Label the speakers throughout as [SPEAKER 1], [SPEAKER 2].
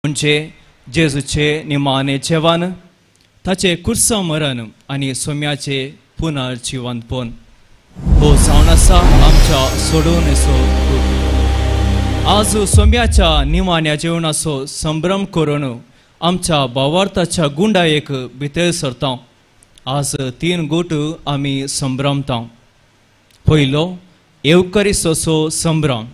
[SPEAKER 1] म्हणजे जेजूचे निमाणे जेवण, ताचे कुर्सा मरण आनी सोम्याचे पुनर्जिवंतपण हो जावन आसा आमच्या सोडोवणेचो रूप. आज सोम्याच्या निमाण्या जेवणाचो संभ्रम करून आमच्या भावार्थाच्या गुंडायेक भितर सरता. आज तीन गोट आमी संभ्रमता. पयलो येवकरिसचो संभ्रम,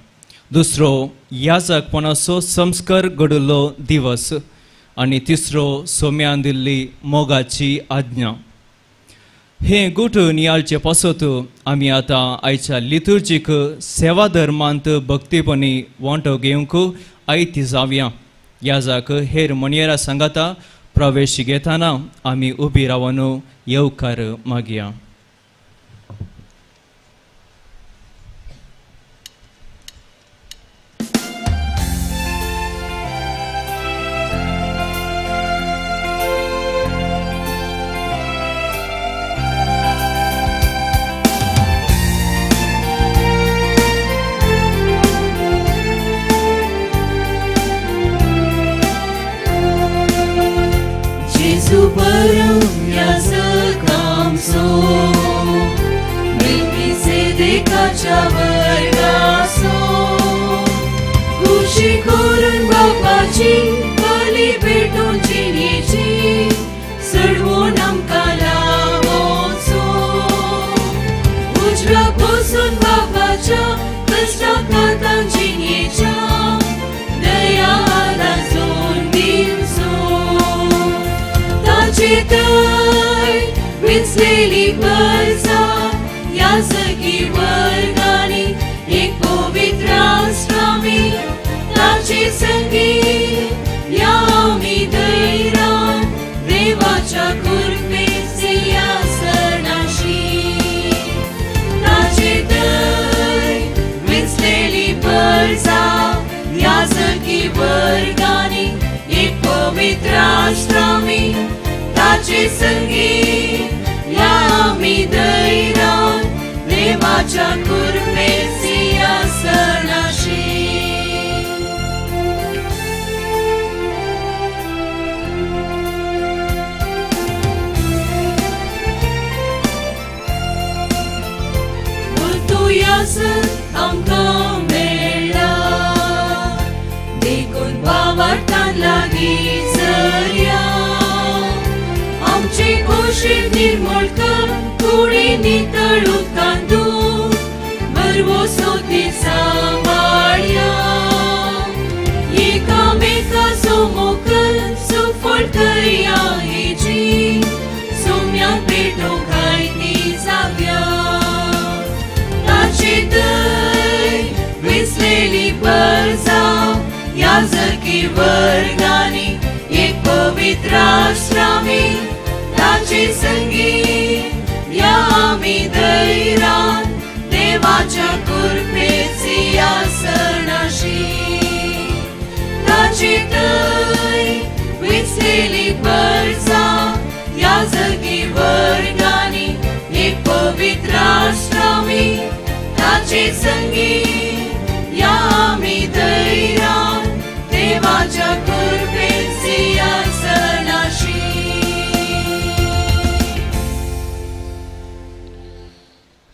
[SPEAKER 1] दुसरो याजकपणाचो संस्कार घडिल्लो दिवस आनी तिसरो सोम्यान दिल्ली मोगाची आज्ञा. हे गुट नियाळचे पासत आमी आतां आयच्या लितुर्जीक सेवा धर्मांत भक्तीपणी वांटो घेवंक आयती जावया. याजाक हेर मनयेरा सांगाता प्रवेश घेतना आमी उबी रावन येवकार मागया.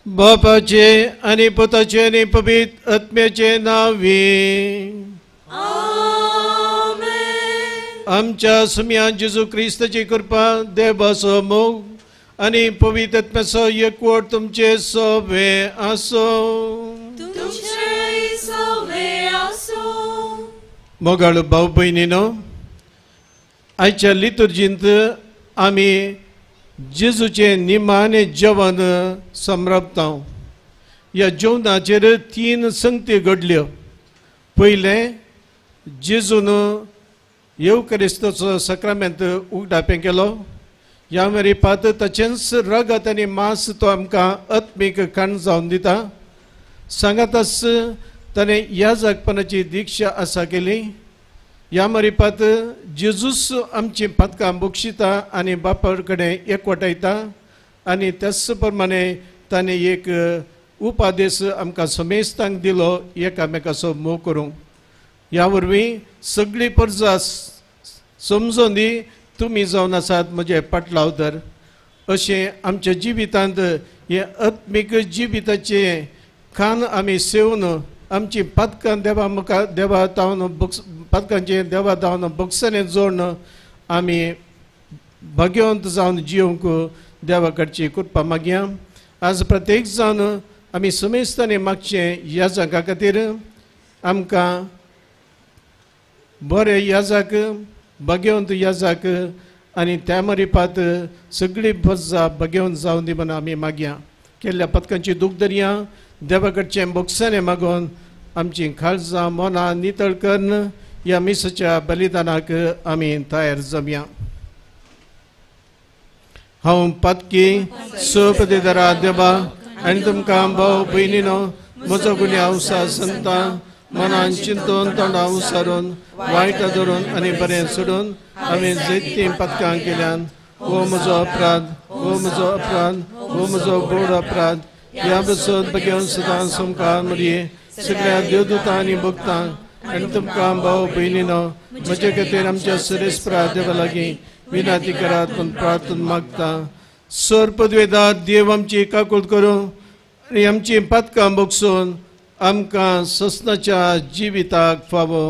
[SPEAKER 2] बापाचे आनी पुताचे आनी पवित्र आत्म्याचे नांवे आमच्या सुम्या जेजू क्रिस्ताची कृपा, देवाचो मोग आनी पवित्र आत्म्याचो एकवट तुमचे सोबे आसो. मोगाळ भाव भयणीनो, आयच्या लितुर्जींत आमी जेजूचें निमाणें जेवण समरपता. ह्या जेवणाचेर तीन संगती घडल्यो. पयलें, जेजून येवक्रिस्ताचो सक्रामेंत उगडापें केलो. ह्या मेरेपात ताचेंच रगत आनी मांस तो आमकां आत्मीक खाण जावन दिता. सांगाताच ताणें ह्या जगपणाची दिक्षा आसा केली. ह्या मरिपात जेजूस आमची पातकां बक्षिता आनी बापा कडेन एकवटायता आनी त्याच प्रमाणे ताणें एक उपादेश आमकां समेस्तांक दिलो एकामेकाचो मोग करूंक. ह्या वरवीं सगळी परजा समजून दी तुमी जावन आसात म्हजे पाटलावदर. अशें आमच्या जिवितांत हे आत्मीक जिविताचें खान आमी सेवन आमची पातकां देवा मुखार देवा तावन पातकांचें देवा धांवन बक्षाने जोडून आमी भाग्यवंत जावन जिवंक देवा कडची कृपा मागया. आज प्रत्येक जावन आमी समेस्तांनी मागचें याजका खातीर आमकां बरें याजक भाग्यवंत याजक आनी त्या मरिपात सगळी बज्जा भाग्यवंत जावन दी म्हूण आमी मागया. केल्ल्या पदकांची दूख दरया देवा कडचें बक्षाने मागून आमची खाळजां मनां नितळ करून ह्या मिसाच्या बलिदानाक आमी तयार जावया. हांव पातकी सपदेदारा देवा आनी तुमकां भाव भयणीनो म्हजो गुन्यांव संता मनान चिंतून तोंडां उसारून वायट धरून आनी बरें सोडून हांवें जैतीं पातकां केल्यान. हो म्हजो अपराध, हो म्हजो अपराध, हो म्हजो बोड अपराध. ह्या बसून बगेवन सदां समकार मरये सगळ्या देवदूतां आनी भक्तांक आनी तुमकां भाव भयणीनो म्हजे खातीर आमच्या सुरेस्परा देवा लागीं विनंती करात म्हूण प्रार्थना मागता. सर पदवेदार देव आमची काकूट करूं आनी आमची पातकां बगसून आमकां ससनाच्या जिविताक फावो.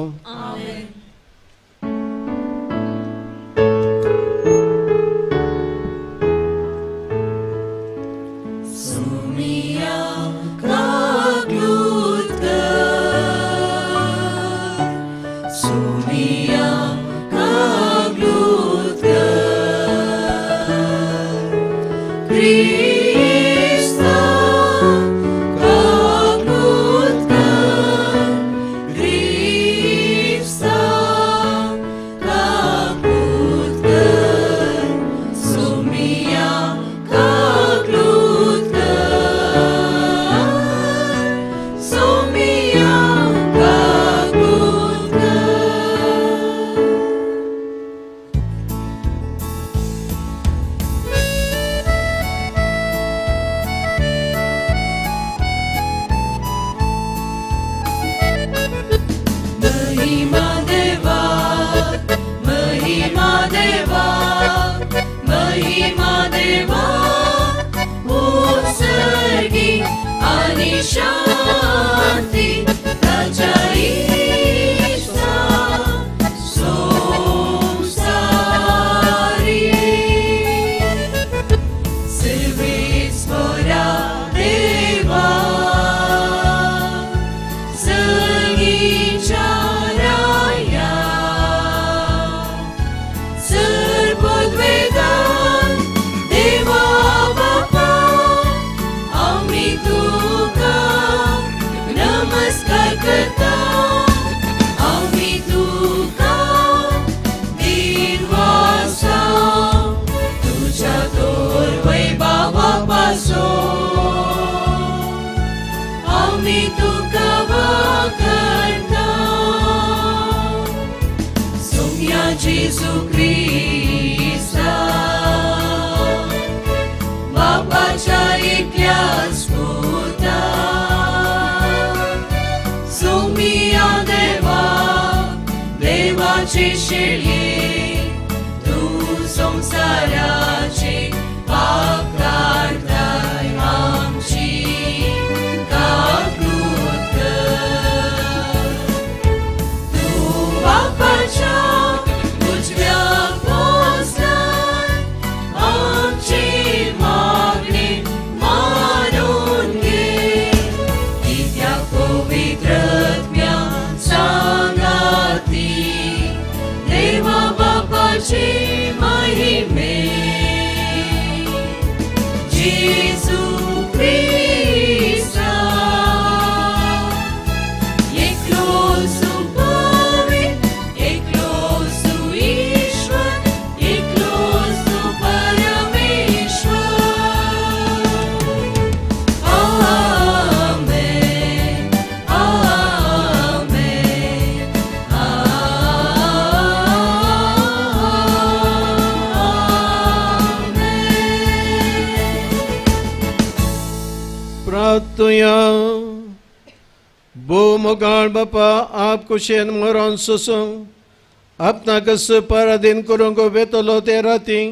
[SPEAKER 2] मोगाळ बापा आप कुशेन मरण सोसूंक आपणाकच पराधीन करूंक वेतलो ते राती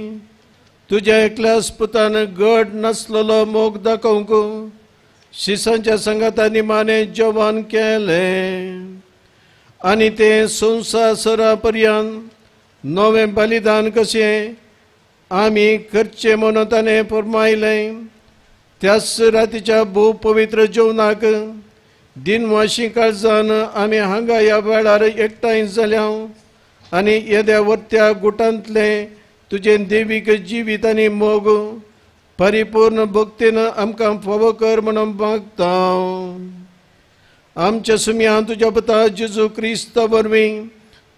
[SPEAKER 2] तुज्या एकल्याच पुतान गड नासलेलो मोग दाखोवंक शिसांच्या संगाता निमाणें जेवण केलें आनी तें संवसार सरा पर्यंत नवें बलिदान कशें आमी करचें म्हणून ताणें फर्मायलें. त्याच रातीच्या भोव पवित्र जेवणाक दिनवाशी काळजान आमी हांगा ह्या वेळार एकठांय जाल्या आनी येद्या वर्त्या गुटांतलें तुजें देवीक जिवीत आनी मोग परिपूर्ण भक्तीन आमकां फावो कर म्हणून मागता. आमच्या सुम्यान तुज्या पुता जेजू क्रिस्ता वरवीं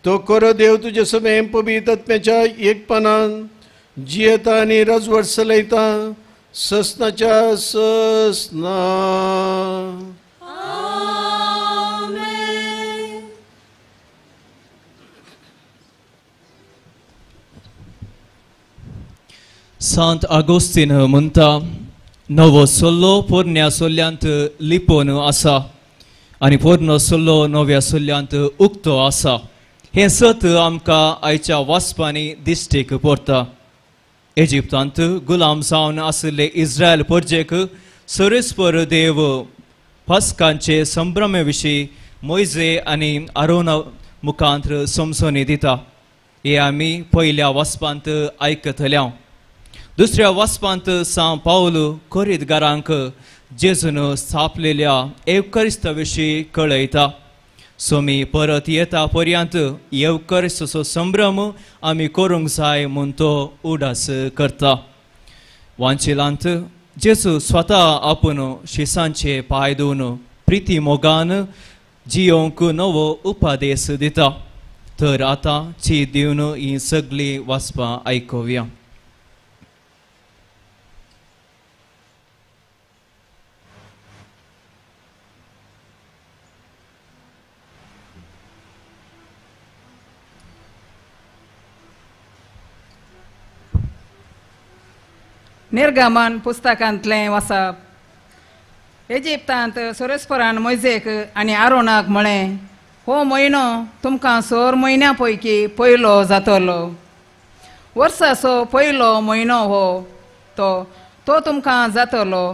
[SPEAKER 2] तो खरो देव तुजे समें पवित्र आत्म्याच्या एकपणान जियेता आनी राजवट चलयता ससनाच्या ससना.
[SPEAKER 1] सांत आगोस्तीन म्हणटा, नवो सल्लो पोरण्या सोल्यांत लिपोवन आसा आनी पोरणो सल्लो नव्या सोल्यांत उक्तो आसा. हें सत आमकां आयच्या वाचपांनी दिश्टीक पडटा. इजिप्तांत गुलाम जावन आशिल्ले इस्रायल परजेक सरेस्पर देव पास्कांचे संभ्रमे विशीं मोयजे आनी आरोना मुखांत समजणी दिता. हें आमी पयल्या वाचपांत आयकतल्या. दुसऱ्या वाचपांत सांव पावल कोरीतगारांक जेजून स्थापलेल्या येवकरिस्ता विशीं कळयता. सोमी परत येता पर्यंत येवकरिस्ताचो संभ्रम आमी करूंक जाय म्हूण तो उडास करता. वांचिलांत जेजू स्वता आपूण शिसांचे पांय धुवन प्रिती मोगान जियोंक नवो उपदेश दिता. तर आतां ची दिवन ही सगळीं वाचपां आयकुया.
[SPEAKER 3] निर्गमन पुस्तकांतलें वाचप. इजिप्तांत सोरेस्परान मोयजेक आनी आरोनाक म्हळें, हो म्हयनो तुमकां सोर म्हयन्या पैकी पयलो जातलो. वर्साचो पयलो म्हयनो हो तो तो तुमकां जातलो.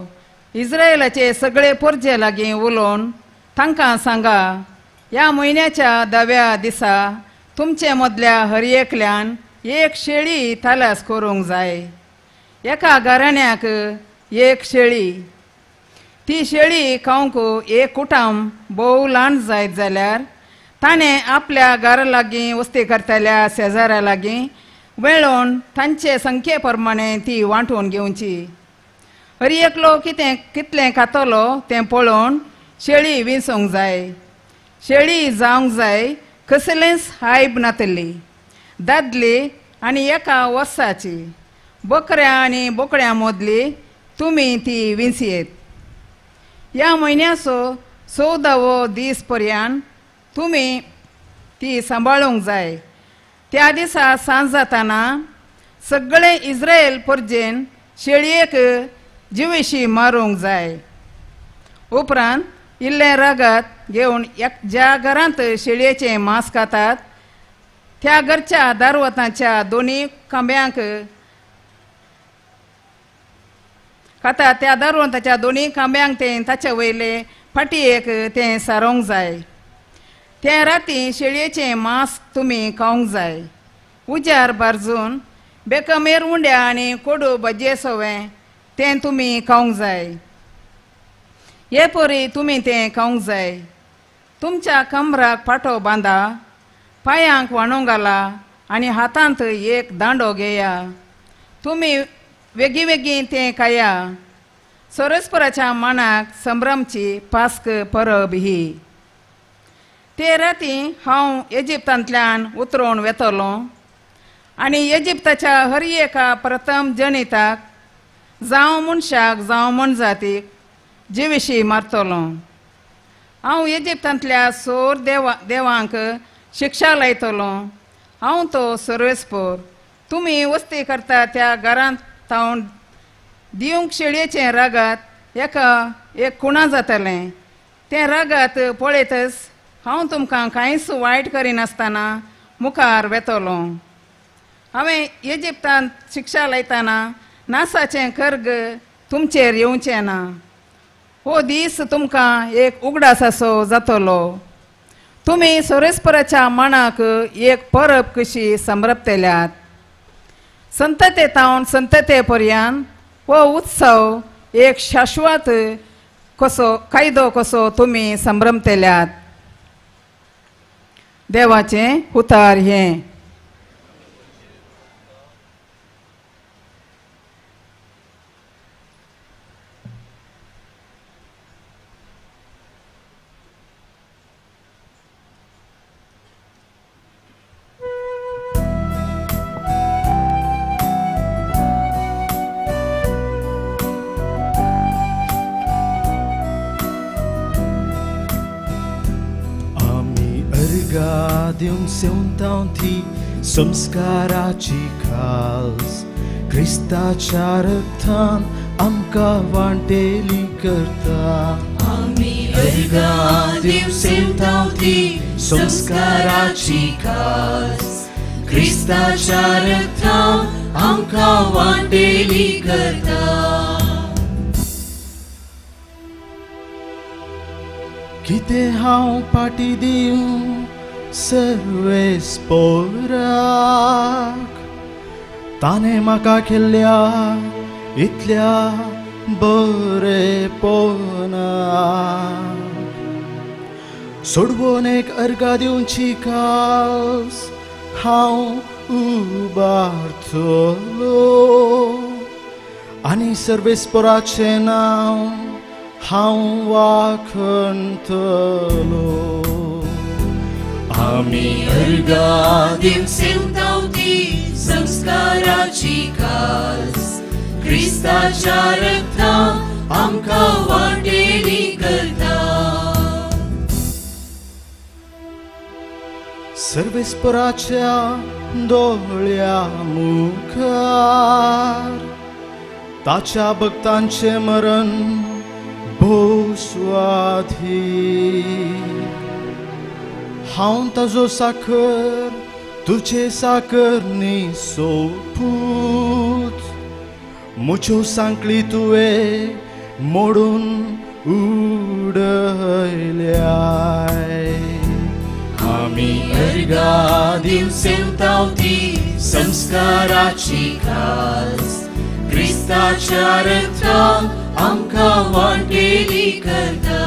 [SPEAKER 3] इस्रायलाचे सगळे परजे लागीं उलोवन तांकां सांगा, ह्या म्हयन्याच्या 10व्या दिसा तुमचे मदल्या हर एकल्यान एक शेळी थालास करूंक जाय. एका घराण्याक एक शेळी. ती शेळी खावंक एक कुटाम भोव ल्हान जायत जाल्यार ताणें आपल्या घरा लागीं वस्ती करतल्या शेजाऱ्या लागीं मेळोवन तांचे संख्ये प्रमाणे ती वांटून घेवची. हर एकलो कितें कितलें खातलो तें पळोवन शेळी विंचूंक जाय. शेळी जावंक जाय कसलेंच हायब नातली, दादली आनी एका वर्साची. बकऱ्या आनी बोकड्यां मदली तुमी ती विंचयेत. ह्या म्हयन्याचो 14वो दीस पर्यंत तुमी ती सांबाळूंक जाय. त्या दिसा सांज जाताना सगळे इस्रायल परजेन शेळयेक जिवेशी मारूंक जाय. उपरांत इल्लें रगत घेवन ज्या घरांत शेळयेचें मांस खातात त्या घरच्या दारवतांच्या दोनी खांब्यांक खाता त्या दारवंताच्या दोनी खांब्यांक तें ताचे वयले फाटयेक तें सारोवंक जाय. ते राती शेळयेचें मांस तुमी खावंक जाय. उज्यार भाजून बेकमेर उंड्या आनी कोडू भजये सवें तें तुमी खावंक जाय. हे परी तुमी तें खावंक जाय. तुमच्या कमराक फाटो बांदा, पांयांक वाणो घाला आनी हातांत एक दांडो घेया. तुमी वेगीं वेगीं तें खाया. सोरस्पराच्या मानाक संभ्रमची पास्क परब ही. ते राती हांव इजिप्तांतल्यान उतरोवन वेतलो आनी इजिप्ताच्या हर एका प्रथम जनिताक जावं मनशाक जावं मनजातीक जिविशी मारतलो. हांव इजिप्तांतल्या सोर देवांक शिक्षा लायतलो. हांव तो सर्वेस्पोर. तुमी वस्ती करता त्या घरांत तावन दिवंक शेळयेचें रगत एका एक खुणा जातलें. तें रगत पळयतच हांव तुमकां कांयच वायट करिनासतना मुखार वेतलो. हांवें इजिप्तांत शिक्षा लायतना नासाचें खर्ग तुमचेर येवचें ना. हो दीस तुमकां एक उगडासाचो जातलो. तुमी सोरेस्पराच्या मनाक एक परब कशी समरपतल्यात. संतते तावन संतते पर्यंत हो उत्सव एक शाश्वत कसो कायदो कसो तुमी संभ्रमतल्यात. देवाचें उतार हें.
[SPEAKER 4] सेवतांती संस्काराची खास क्रिस्ताच्या रक्तान आमकां वांटेली करता.
[SPEAKER 5] आमी अर्घां दिवंक सेवतांती संस्काराची खास क्रिस्ताच्या रक्तान आमकां वांटेली करता.
[SPEAKER 4] कितें हांव पाटी दिवं सर्वेस्पोराक, ताणें म्हाका केल्ल्या इतल्या बरेपणाक. सोडवून एक अर्घा दिवची खास हांव उबारतलो आनी सर्वेस्पोराचें नांव हांव वाखणतलो.
[SPEAKER 5] आमी अर्घां दिवंक सेवतांती संस्काराची खास क्रिस्ताच्या रक्तान आमकां वांटेली करता.
[SPEAKER 4] सर्वेस्पराच्या दोळ्या मुखार ताच्या भक्तांचें मरण भोव स्वाधीन. हांव ताजो साखर तुजे साखर न्ही सोपूत, म्हज्यो सांकळी तुवें मोडून उडयल्याय.
[SPEAKER 5] आमी अर्घां दिवंक सेवतांती संस्काराची खास क्रिस्ताच्या रक्तान आमकां वांटेली करता.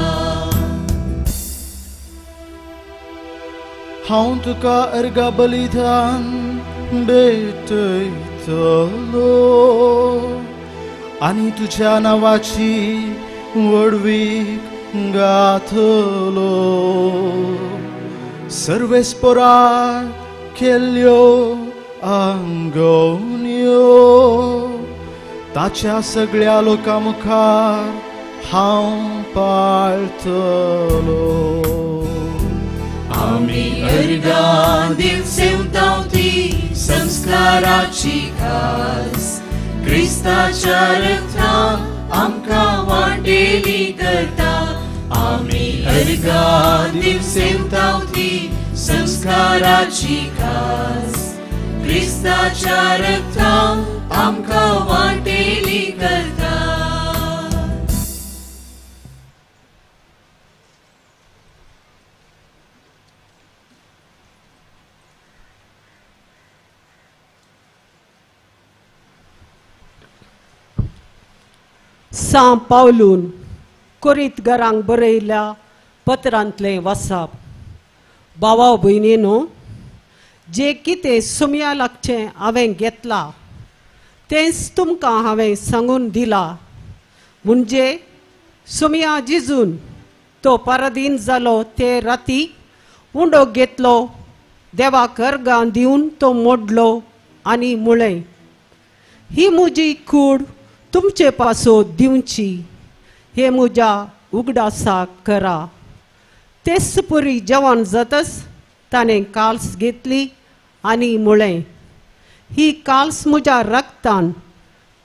[SPEAKER 4] हांव तुका अर्घा बलिदान भेटयतलो आनी तुज्या नांवाची व्हडवीक गातलो. सर्वेस्पोराक केल्ल्यो आंगवण्यो ताच्या सगळ्या लोकां मुखार हांव पाळतलो.
[SPEAKER 5] आमी अर्घां दिवंक सेवतांती संस्काराची खास क्रिस्ताच्या रक्तान आमकां वांटेली करता. आमी अर्घां दिवंक सेवतांती संस्काराची खास क्रिस्ताच्या रक्तान आमकां वांटेली करता.
[SPEAKER 6] सां पावलून कोरीत घरांक बरयल्या पत्रांतलें वासाप. भावा भयणीनो, जें कितें सुमया लागचें हांवें घेतलां तेंच तुमकां हांवें सांगून दिलां. म्हणजे सुमया जिजून तो पारादीन जालो ते राती उंडो घेतलो, देवाक अर्गां दिवन तो मोडलो आनी म्हळें, ही म्हजी कूड तुमचे पासो दिवची, हे म्हज्या उगडासाक करा. तेच पुरी जेवण जातच ताणें काल्स घेतली आनी म्हळें, ही काल्स म्हज्या रक्तान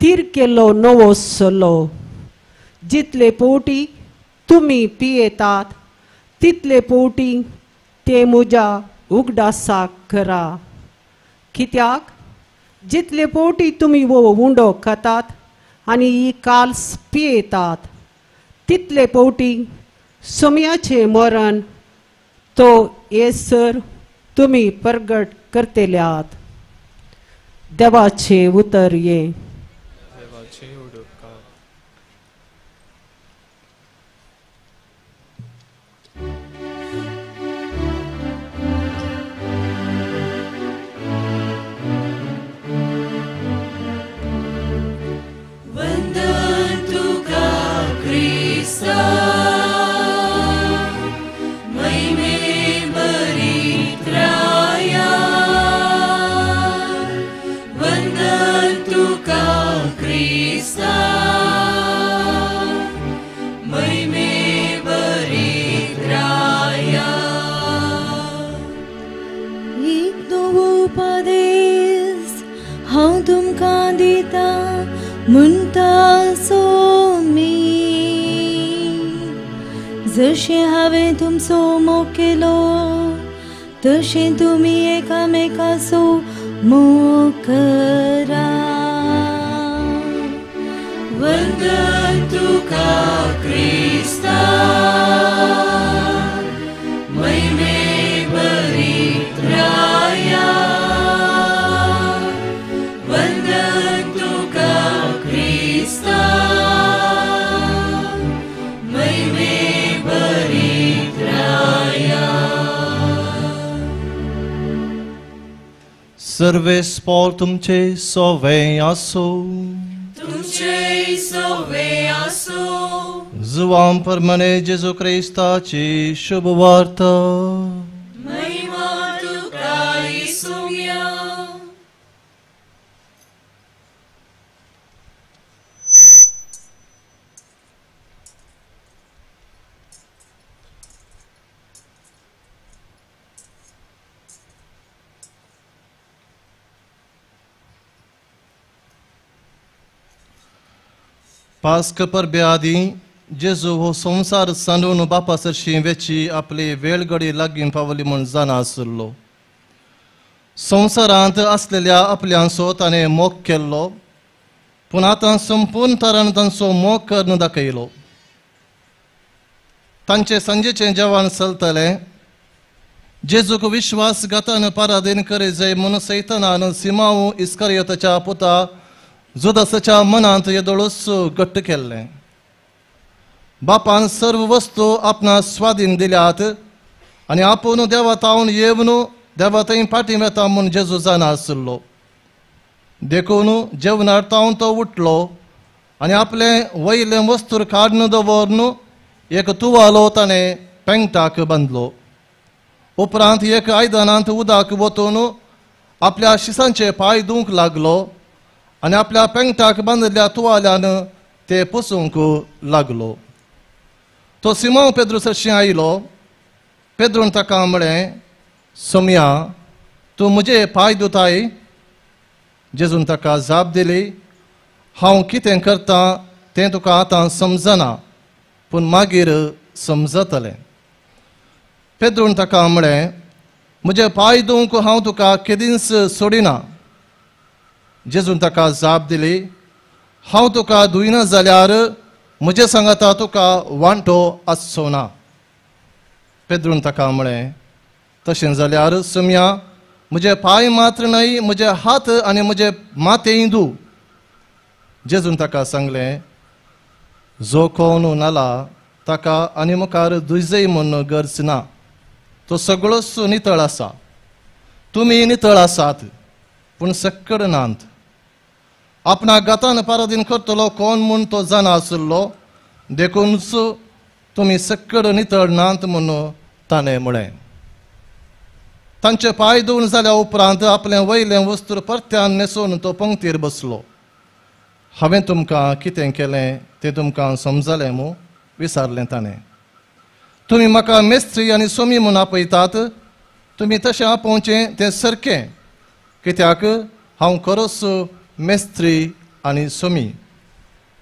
[SPEAKER 6] तीर केल्लो नवो सल्लो. जितले पोटी तुमी पियेतात तितले पोवटी ते म्हज्या उगडासाक करा. कित्याक जितले पोवटी तुमी वो उंडो खातात आनी ही काल्स पियेतात तितले पोवटी सोम्याचें मरण तो येसर तुमी परगट करतल्यात. देवाचें उतर हें.
[SPEAKER 5] म्हणटा सोमी जशें हांवें तुमचो मोग केलो तशें तुमी एकामेकाचो मोग करा.
[SPEAKER 7] वंदन तुका क्रिस्ता महिमे बरित्राया, वंदन तुका क्रिस्ता महिमे बरित्राया.
[SPEAKER 4] सर्वेस्पोर तुमचे सोवे आसो,
[SPEAKER 7] तुमचे सोवे आसो.
[SPEAKER 4] जुवां परमने जेजू क्रिस्ताची शुभ वार्ता.
[SPEAKER 7] महिमा तुका इसुया.
[SPEAKER 4] पास्क परबे आदीं जेजू हो संवसार सांडून बापा सरशीं वेची आपली वेळगडी लागीं पावली म्हूण जाणा आशिल्लो. संवसारांत आसलेल्या आपल्यांचो ताणें मोग केल्लो, पूण आतां संपूर्ण तरान तांचो मोग करून दाखयलो. तांचे सांजेचें जेवण चलतलें. जेजूक विश्वासघातान पारादीन करी जाय म्हूण सैतानान सिमांव इस्कारियोताच्या पुता जुदासाच्या मनांत येदोळूच घट्ट केल्लें. बापान सर्व वस्तू आपणा स्वाधीन दिल्यात आनी आपूण देवा तावन येवन देवा थंय फाटीं वेता म्हूण जेजू जाणा आशिल्लो. देखून जेवणार तावन तो उठलो आनी आपलें वयलें वस्तूर काडून दवरून एक तुवालो ताणें पेंगटाक बांदलो. उपरांत एक आयदनांत उदक वतून आपल्या शिसांचे पांय धुवंक लागलो आनी आपल्या पेंगटाक बांदिल्ल्या तुवाल्यान ते पुसूंक लागलो. तो सिमांव पेद्रू सरशीं आयलो. पेद्रून ताका म्हळें, सोमया तूं म्हजे पांय धुताय? जेजून ताका जाप दिली, हांव कितें करतां तें तुका आतां समजना, पूण मागीर समजतलें. पेद्रून ताका म्हळें, म्हजे पांय धुवंक हांव तुका केदींच सोडिना. जेजून ताका जाप दिली, हांव तुका धुयना जाल्यार म्हजे सांगाता तुका वांटो आसचो ना. पेद्रून ताका म्हळें, तशें जाल्यार सोमया म्हजे पांय मात्र न्हय म्हजे हात आनी म्हजे माथेंय धू. जेजून ताका सांगलें, जो कोण नाला ताका आनी मुखार दुयजय म्हूण गरज ना, तो सगळोच नितळ आसा. तुमी नितळ आसात पूण सक्कड नात. आपणाक गातान पारादीन करतलो कोण म्हूण तो जाणा आशिल्लो, देखूनच तुमी सक्कड नितळ नात म्हूण ताणें म्हळें. तांचे पांय धुवन जाल्या उपरांत आपलें वयलें वस्त्र परत्यान न्हेसून तो पंक्तीर बसलो. हांवें तुमकां कितें केलें तें तुमकां समजलें मू? विचारलें ताणें. तुमी म्हाका मेस्त्री आनी सोमी म्हूण आपयतात, तुमी तशें आपोवचें तें सारकें, कित्याक हांव खरोच मेस्त्री आनी सोमी.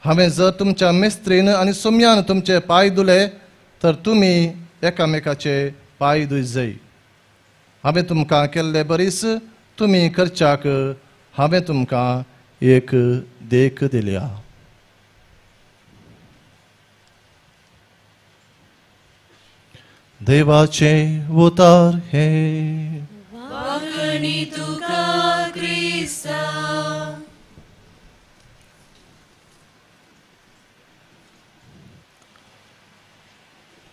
[SPEAKER 4] हांवें जर तुमच्या मिस्त्रीन आनी सोम्यान तुमचे पांय धुले तर तुमी एकामेकाचे पांय धुय. हांवें तुमकां केल्ले बरीच तुमी करच्याक हांवें तुमकां एक देख दिल्या. देवाचे उतार हे
[SPEAKER 7] वाकणी तुका क्रिस्ता.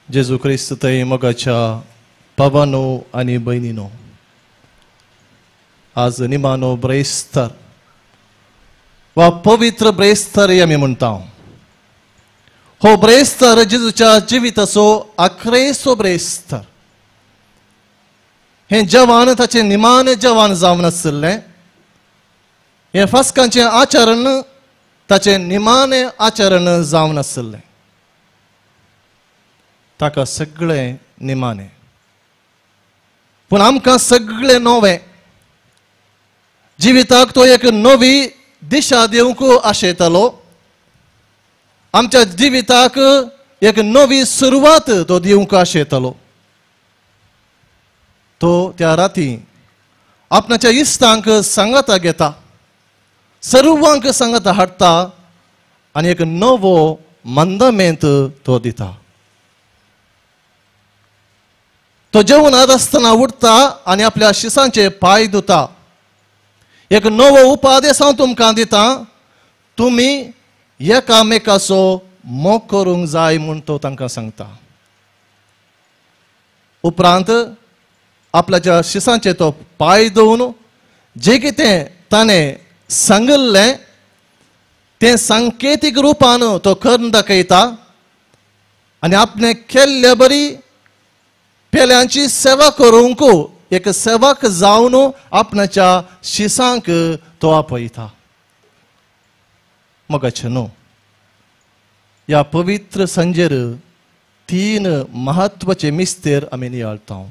[SPEAKER 4] जेजू क्रिस्त थंय मोगाच्या भावानो आनी भयणीनो, आज निमानो ब्रेस्तर वा पवित्र ब्रेस्तर आमी म्हणटा. हो ब्रेस्तर जेजूच्या जिविताचो आखरेचो ब्रेस्तर. हें जवान ताचें निमाणें जवान जावन आशिल्लें. हें फास्कांचें आचरण ताचें निमाणें आचरण जावन आशिल्लें. ताका सगळें निमाणें, पूण आमकां सगळें नवें. जिविताक तो एक नवी दिशा दिवंक आशेतालो. आमच्या जिविताक एक नवी सुरवात तो दिवंक आशेतालो. तो त्या राती आपणाच्या इश्टांक सांगाता घेता, सर्वांक सांगाता हाडटा आनी एक नवो मंदमेंत तो दिता. तो जेवणात आसतना उठता आनी आपल्या शिसांचे पांय धुता. एक नवो उपादेश हांव तुमकां दिता, तुमी एकामेकाचो मोग करूंक जाय म्हूण तो तांकां सांगता. उपरांत आपल्याच्या शिसांचे तो पांय धुवन जें कितें ताणें सांगिल्लें तें सांकेतीक रुपान तो करून दाखयता आनी आपणें केल्ले बरी पेल्यांची सेवा करूंक एक सेवक जावन आपणाच्या शिसांक तो आपयता. मोगाचे न्हू, ह्या पवित्र सांजेर तीन म्हत्वाचे मिस्तेर आमी नियाळटा.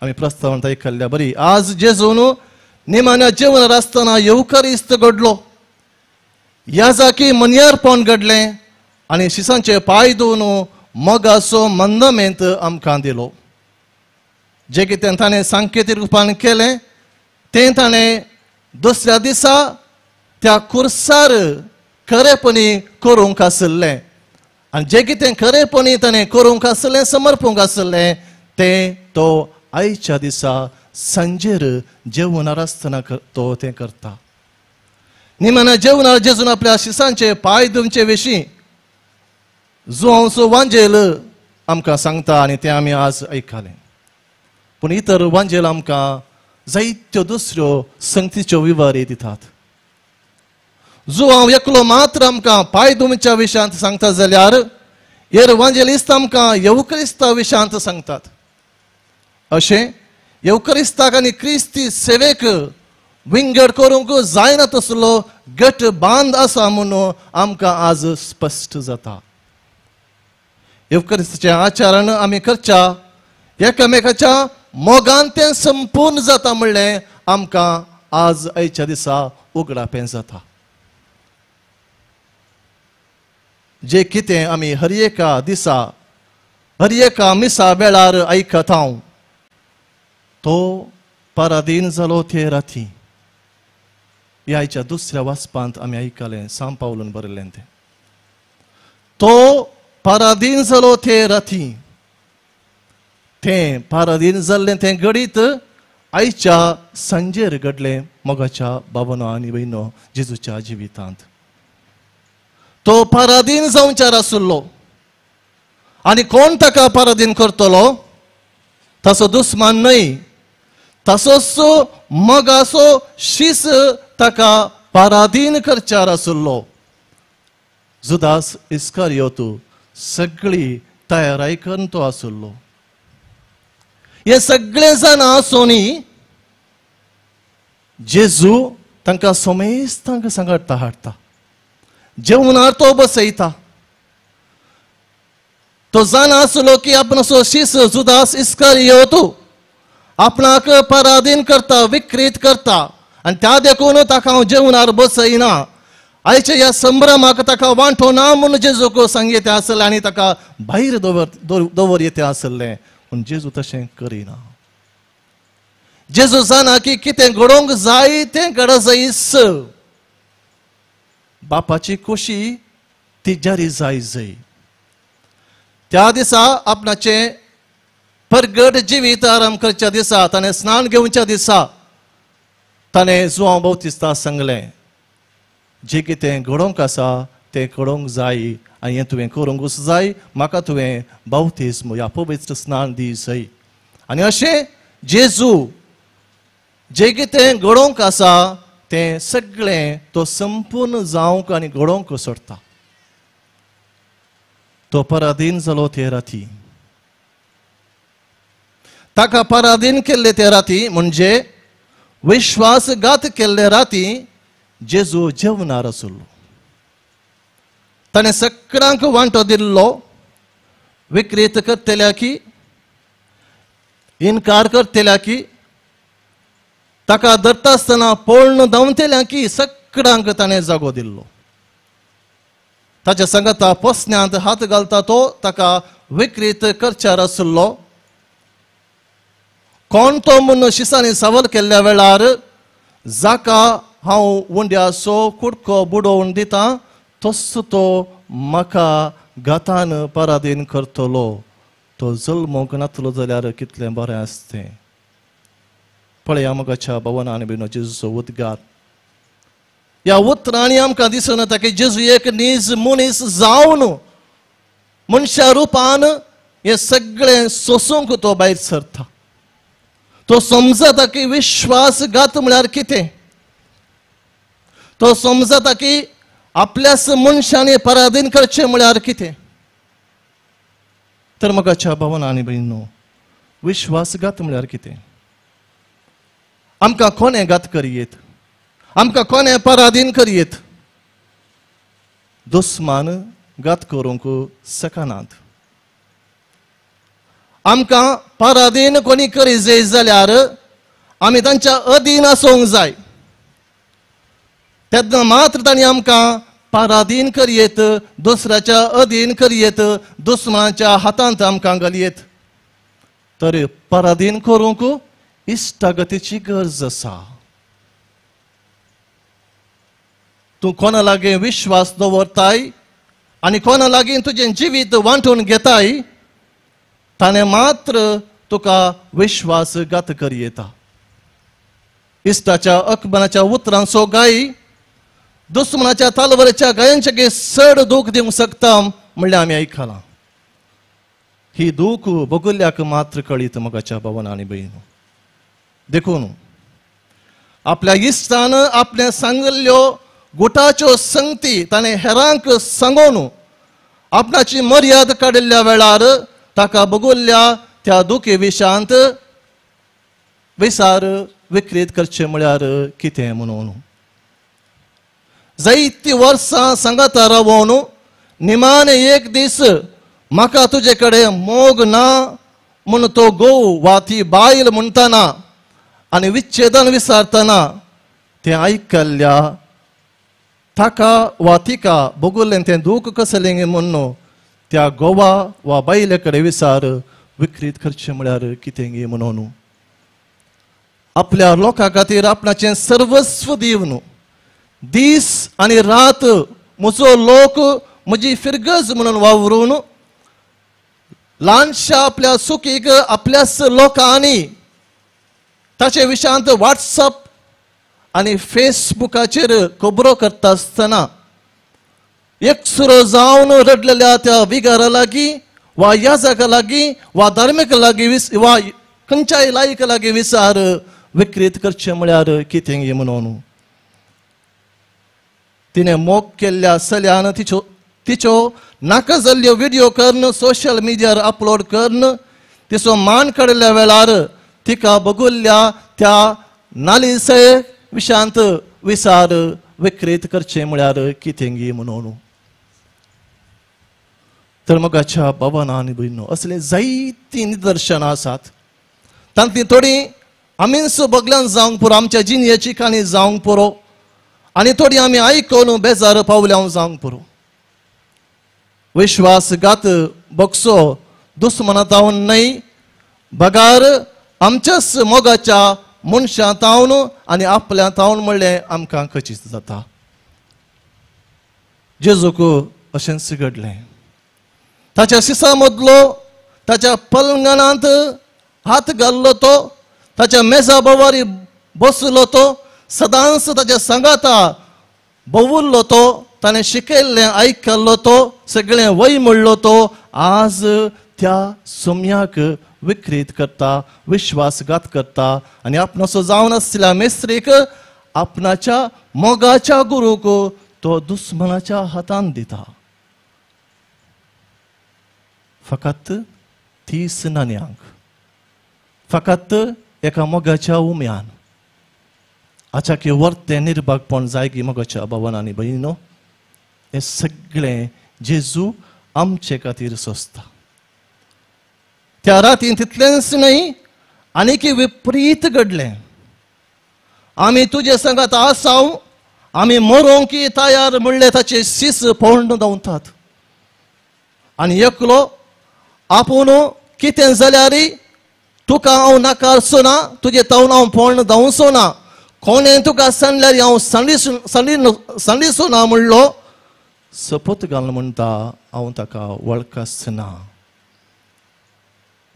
[SPEAKER 4] आमी प्रस्तावना आयकल्ल्या बरी आज जेजून निमाण्या जेवणार आसतना येवकारिस्त घडलो. ह्या जाकी मन्यारपण घडलें आनी शिसांचे पांय धुवन मोगाचो मंदमेंत आमकां दिलो. जें कितें ताणें सांकेतीक रुपान केलें तें ताणें दुसऱ्या दिसा त्या कुर्सार खरेपणी करूंक आशिल्लें आनी जें कितें खरेपणी ताणें करूंक आशिल्लें, समर्पूंक आशिल्लें तें तो आयच्या दिसा सांजेर जेवणार आसतना तो तें करता. निमाण्या जेवणार जेजून आपल्या शिसांचे पांय धुवचे विशीं जुवांचो वांजेल आमकां सांगता आनी तें आमी आज आयकलें. पूण इतर वांजेल आमकां जायत्यो दुसऱ्यो संगतीच्यो विवरी दितात. जुवांव एकलो मात्र आमकां पांय धुवच्या विशयांत सांगता जाल्यार हेर वांजेलिस्त आमकां येवक्रिस्ता विशयांत सांगतात. अशें येवक्रिस्ताक आनी क्रिस्ती सेवेक विंगड करूंक जायना तसलो गट बांद आसा म्हणून आमकां आज स्पश्ट जाता. येवक्रिस्ताचें आचरण आमी करच्या एकामेकाच्या मोगान तें संपूर्ण जाता म्हणलें आमकां आज आयच्या दिसा उगडापें जाता. जे कितें आमी हर एका दिसा हर एका मिसा वेळार आयकता तो परादीन जालो ते राती. ह्या आयच्या दुसऱ्या वाचपांत आमी आयकलें सांव पावलून बरयल्लें तें. तो परादीन जालो ते राती. तें परादीन जाल्लें तें घडीत आयच्या सांजेर घडलें मोगाच्या बाबानो आनी भयणो जेजूच्या जिवितांत. तो परादीन जावच्यार आशिल्लो आनी कोण ताका परादीन करतलो? ताचो दुस्मान न्हय, ताचोच मोगाचो शीस ताका परादीन करच्यार आशिल्लो. जुदास इस्कारियोत सगळी तयाराय करून तो आशिल्लो. हे सगळे जाणां आसूनय जेजू तांकां समेस्तांक सांगाता हाडटा, जेवणार तो बसयता. तो जाणा आसलो की आपणाचो शीस जुदास इस्कारियोत आपणाक परादीन करता, विक्रीत करता आनी त्या देखून ताका हांव जेवणार बसयना. आयच्या ह्या संभ्रमाक ताका वांटो ना म्हूण जेजूक सांगयेते आसलें आनी ताका भायर दवर येते आसलें. पूण जेजू तशें करिना. जेजू जाणा की कितें घडोवंक जाय तें घड जायच. बापाची खोशी ती जारी जाय जाय. त्या दिसा आपणाचें परगट जिवीत आराम करच्या दिसा, ताणें स्नान घेवच्या दिसा ताणें जुआंव बाप्तिस्ता सांगलें, जें कितें घडोवंक आसा तें घडोवंक जाय आनी हें तुवें करूंकूच जाय. म्हाका तुवें बाप्तिस्म ह्या पवित्र स्नान दी जाय. आनी अशें जेजू जें कितें घडोवंक आसा तें सगळें तो संपूर्ण जावंक आनी घडोवंक सोडटा. तो पराधीन जालो ते राती. ताका पराधीन केल्ले ते राती म्हणजे विश्वासघात केल्ले राती जेजू जेवणार आसलो. ताणें सगळ्यांक वांटो दिल्लो. विक्रेत करतल्या की, इनकार करतल्या की, ताका धरता आसतना पळून धांवतल्या की सगळ्यांक ताणें जागो दिल्लो. ताच्या सांगाता पोसण्यांत हात घालता तो ताका विक्रीत करच्यार आसलो. कोण तो म्हूण शिसांनी सवाल केल्ल्या वेळार जाका हांव उंड्याचो कुडको बुडोवन दिता तसो तो म्हाका घातान पराधीन करतलो. तो जल्मोंक नातलो जाल्यार कितलें बरें आसतें. पळया मोगाच्या भवना आनी भयणो जेजूचो उद्गार. ह्या उतरांनी आमकां दिसून येता की जेजू एक नीज मनीस जावन मनशा रुपान हें सगळें सोसूंक तो भायर सरता. तो समजता की विश्वासघात म्हळ्यार कितें. तो समजता की आपल्याच मनशांनी पराधीन करचें म्हळ्यार कितें. तर मोगाच्या भावांनो आनी भयणींनो, विश्वासघात म्हळ्यार कितें? आमकां कोणें घात करयेत, आमकां कोणें पराधीन करयेत? दुस्मान घात करूंक शकनात. आमकां पराधीन कोणी करी जाय जाल्यार आमी तांच्या अधीन आसूंक जाय. तेन्ना मात्र तांणी आमकां पराधीन करयेत, दुसऱ्याच्या अधीन करयेत, दुस्मानाच्या हातांत आमकां घालयेत. तर पराधीन करूंक इश्टागतीची गरज आसा. तूं कोणा लागीं विश्वास दवरताय आनी कोणा लागीं तुजें जिवीत वांटून घेताय ताणें मात्र तुका विश्वासघात करयेता. इश्टाच्या अकबनाच्या उतरांचो गाय दुस्मनाच्या तालवरेच्या गायांचे चड दूख दिवंक शकता म्हणल्यार आमी आयकलां. ही दूख बगुल्ल्याक मात्र कळीत मोगाच्या भावान आनी भयणीनो. देखून आपल्या इश्टान आपल्या सांगिल्ल्यो गुटाच्यो संगती ताणें हेरांक सांगोन आपणाची मर्याद काडिल्ल्या वेळार ताका बगुल्ल्या त्या दुखी विशांत विसार विक्रीत करचें म्हळ्यार कितें म्हणून. जायतीं वर्सां सांगाता रावोन निमाणे एक दीस म्हाका तुजे कडेन मोग ना म्हूण तो घोव वा ती बायल म्हणटना आनी विच्छेदन विसारतना तें आयकल्ल्या ताका वा तिका भोगुल्लें तें दूख कसलें म्हूण त्या घोवा वा बायले कडेन विसार विक्रीत करचें म्हळ्यार कितें म्हणून. आपल्या लोकां खातीर आपणाचें सर्वस्व दिवन दीस आनी रात म्हजो लोक म्हजी फिरगज म्हणून वावरून ल्हानशा आपल्या सुखीक आपल्याच लोकांनी ताचे विशयांत व्हॉट्सअप आनी फेसबुकाचेर खबरो करता आसतना एकसुरो जावन रडलेल्या त्या विगारा लागीं वा याजका लागीं वा धार्मीक लागीं वा खंयच्याय लायका लागीं विचार विक्रीत करचें म्हळ्यार कितें म्हणून. तिणें मोग केल्ल्या चल्यान तिच्यो नाका जाल्ल्यो व्हिडियो करून सोशल मिडियार अपलोड करून तिचो मान काडिल्ल्या वेळार तिका बगुल्ल्या त्या नालिसे विशांत विसार विक्रीत करचें म्हळ्यार कितें म्हणून. तर मोगाच्या भावान आनी भयणीनो, असलीं जायतीं निदर्शनां आसात. तांतलीं थोडीं आमीच बगल्यान जावंक पुरो, आमच्या जिणेची काणी जावंक पुरो, आनी थोडी आमी आयकून बेजार पावल्या हांव जावंक पुरो. विश्वासघात बगसो दुस्मना तावन न्हय बगार आमच्याच मोगाच्या मनशां तावन आनी आपल्या तावन म्हणलें आमकां खचीत जाता. जेजूक अशेंच घडलें. ताच्या शिसा मदलो ताच्या पलंगणांत हात घाल्लो तो, ताच्या मेजा बोवारी बसलो तो, सदांच ताच्या सांगाता भोंवुल्लो तो, ताणें शिकयल्लें आयकल्लो तो, सगळें वय म्हणलो तो, आज त्या सोम्याक विक्रीत करता, विश्वासघात करता आनी आपणाचो जावन आसल्या मेस्त्रीक आपणाच्या मोगाच्या गुरूक तो दुस्मनाच्या हातान दिता. फकत 30 नाण्यांक, फकत एका मोगाच्या उम्यान. आचाकी वर्तें निर्भागपण जाय की मोगाच्या भावान आनी भयणीनो, हें सगळें जेजू आमचे खातीर सोंसता. त्या रातीन तितलेंच न्हय आनीक विपरीत घडलें. आमी तुजे सांगात आसाव, आमी मरोंक तयार म्हणले ताचे शीस पोंड धांवतात आनी एकलो आपूण कितें जाल्यार तुका हांव नाकारचो ना, तुजे तावन हांव पोंड धांवचो ना, कोणें तुका सांडल्यार हांव सांडिसो ना म्हणलो सपत घाल म्हणटा हांव ताका वळखच ना.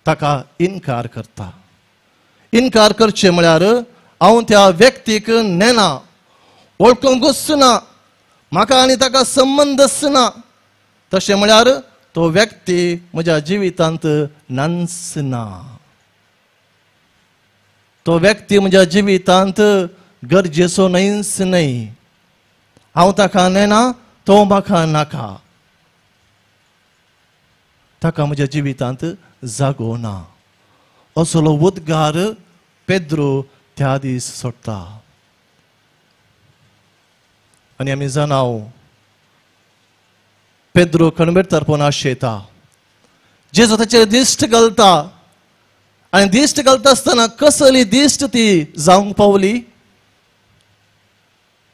[SPEAKER 4] ताका इनकार करता. इनकार करचें म्हळ्यार हांव त्या व्यक्तीक नेना, वळखूंकच ना, म्हाका आनी ताका संबंदच ना. तशें म्हळ्यार तो व्यक्ती म्हज्या जिवितांत नाच ना, तो व्यक्ती म्हज्या जिवितांत गरजेचो न्हयच न्हय, हांव ताका नेना, तो म्हाका नाका, ताका म्हज्या जिवितांत जागो ना. असलो उद्गार पेद्रो त्या दीस सोडटा. आनी आमी जाणाव पेद्रो कणबेरतरपण आशेता, जेजू ताचेर दिश्ट घालता आनी दिश्ट घालता आसतना कसली दिश्ट ती जावंक पावली?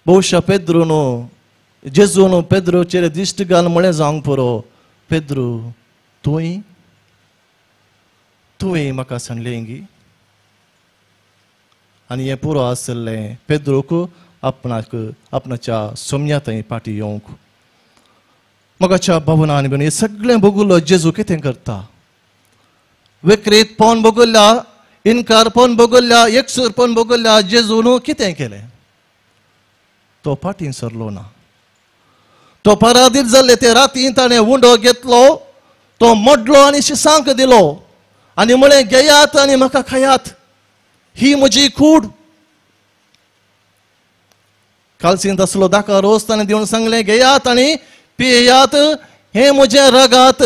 [SPEAKER 4] बहुशा पेद्रो न्हू जेजू न्हू पेद्रोचेर दिश्ट घाल म्हळें जावंक पुरो, पेद्रो तुवें तुवें म्हाका सांगलें गी. आनी हें पुरो आसलें पेद्रोक आपणाक आपणाच्या सोम्या थंय फाटीं येवंक. मोगाच्या भावना आनी भयणी, हें सगळें भोगुल्लो जेजू कितें करता? विक्रीतपण भोगुल्ल्या, इनकारपण भोगुल्ल्या, एकसूरपण भोगुल्ल्या जेजून कितें केलें? तो फाटीं सरलो ना. तो परादीर जाल्ले ते रातीन ताणें उंडो घेतलो, तो मोडलो आनी शिसांक दिलो आनी म्हळें घेयात आनी म्हाका खायात, ही म्हजी कूड. कालसींत आसलो दाका रोस ताणें दिवन सांगलें घेयात आनी पियात, हें म्हजें रगात,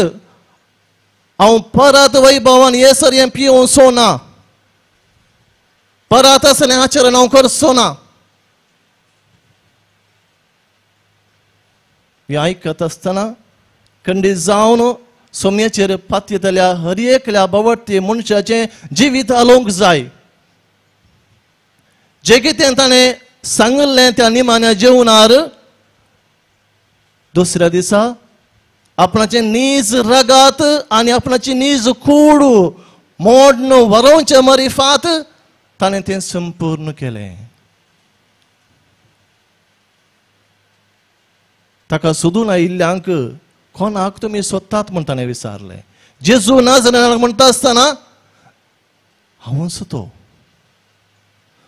[SPEAKER 4] हांव परत वैभवान येसर हें पिवचो ना, परत असलें आचरण हांव करचो ना. हें आयकत आसतना खंडीत जावन सोम्याचेर पातयेतल्या हर एकल्या बावडटी मनशाचें जिवीत आलोवंक जाय. जें कितें ताणें सांगिल्लें त्या निमाण्या जेवणार दुसऱ्या दिसा आपणाचें नीज रगात आनी आपणाची नीज कूड मोडन वरोवचे मरिफात ताणें तें संपूर्ण केलें. ताका सोदून आयिल्ल्यांक कोणाक तुमी सोदतात म्हूण ताणें विचारलें. जेजू नाजाल्यार म्हणटा आसतना हांवूच तो,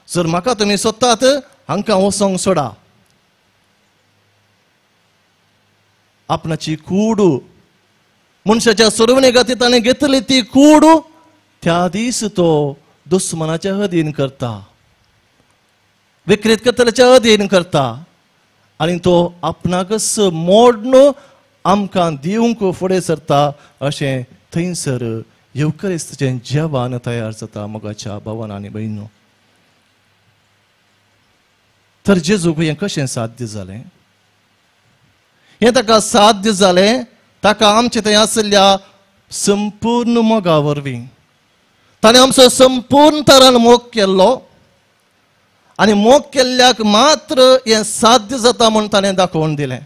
[SPEAKER 4] जर म्हाका तुमी सोदतात हांकां वचोंक सोडा. आपणाची कूड मनशाच्या सोडवणे खातीर ताणें घेतली ती कूड त्या दीस तो दुस्मनाच्या अधीन करता, विक्रीत करतल्याच्या अधीन करता आनी तो आपणाकच मोडन आमकां दिवंक फुडें सरता. अशें थंयसर येवकरिस्ताचें जेवण तयार जाता. मोगाच्या भावान आनी भयणीनो, तर जेजूक हें कशें साध्य जालें? हें ताका साध्य जालें ताका आमचे थंय आशिल्ल्या संपूर्ण मोगा वरवीं. ताणें आमचो संपूर्ण तरान मोग केल्लो आनी मोग केल्ल्याक मात्र हें साध्य जाता म्हूण ताणें दाखोवन दिलें.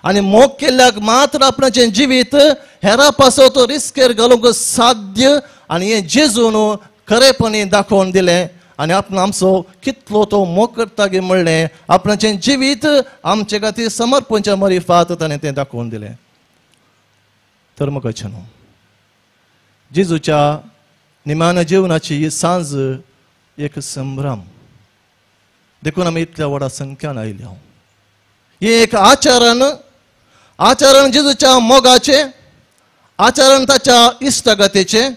[SPEAKER 4] आनी मोग केल्ल्याक मात्र आपणाचें जिवीत हेरा पासत रिस्केर घालूंक साध्य आनी हें जेजून खरेपणी दाखोवन दिलें. आनी आपण आमचो कितलो तो मोग करता गे म्हणलें आपणाचें जिवीत आमचे खातीर समर्पणच्या मरिफात ताणें तें दाखोवन दिलें. तर म्हाका न्हू जेजूच्या निमाण्या जिवनाची ही सांज एक संभ्रम, देखून आमी इतल्या व्हडा संख्यान आयल्या. हें एक आचरण, आचरण जेजूच्या मोगाचें, आचरण ताच्या इश्टागतीचें,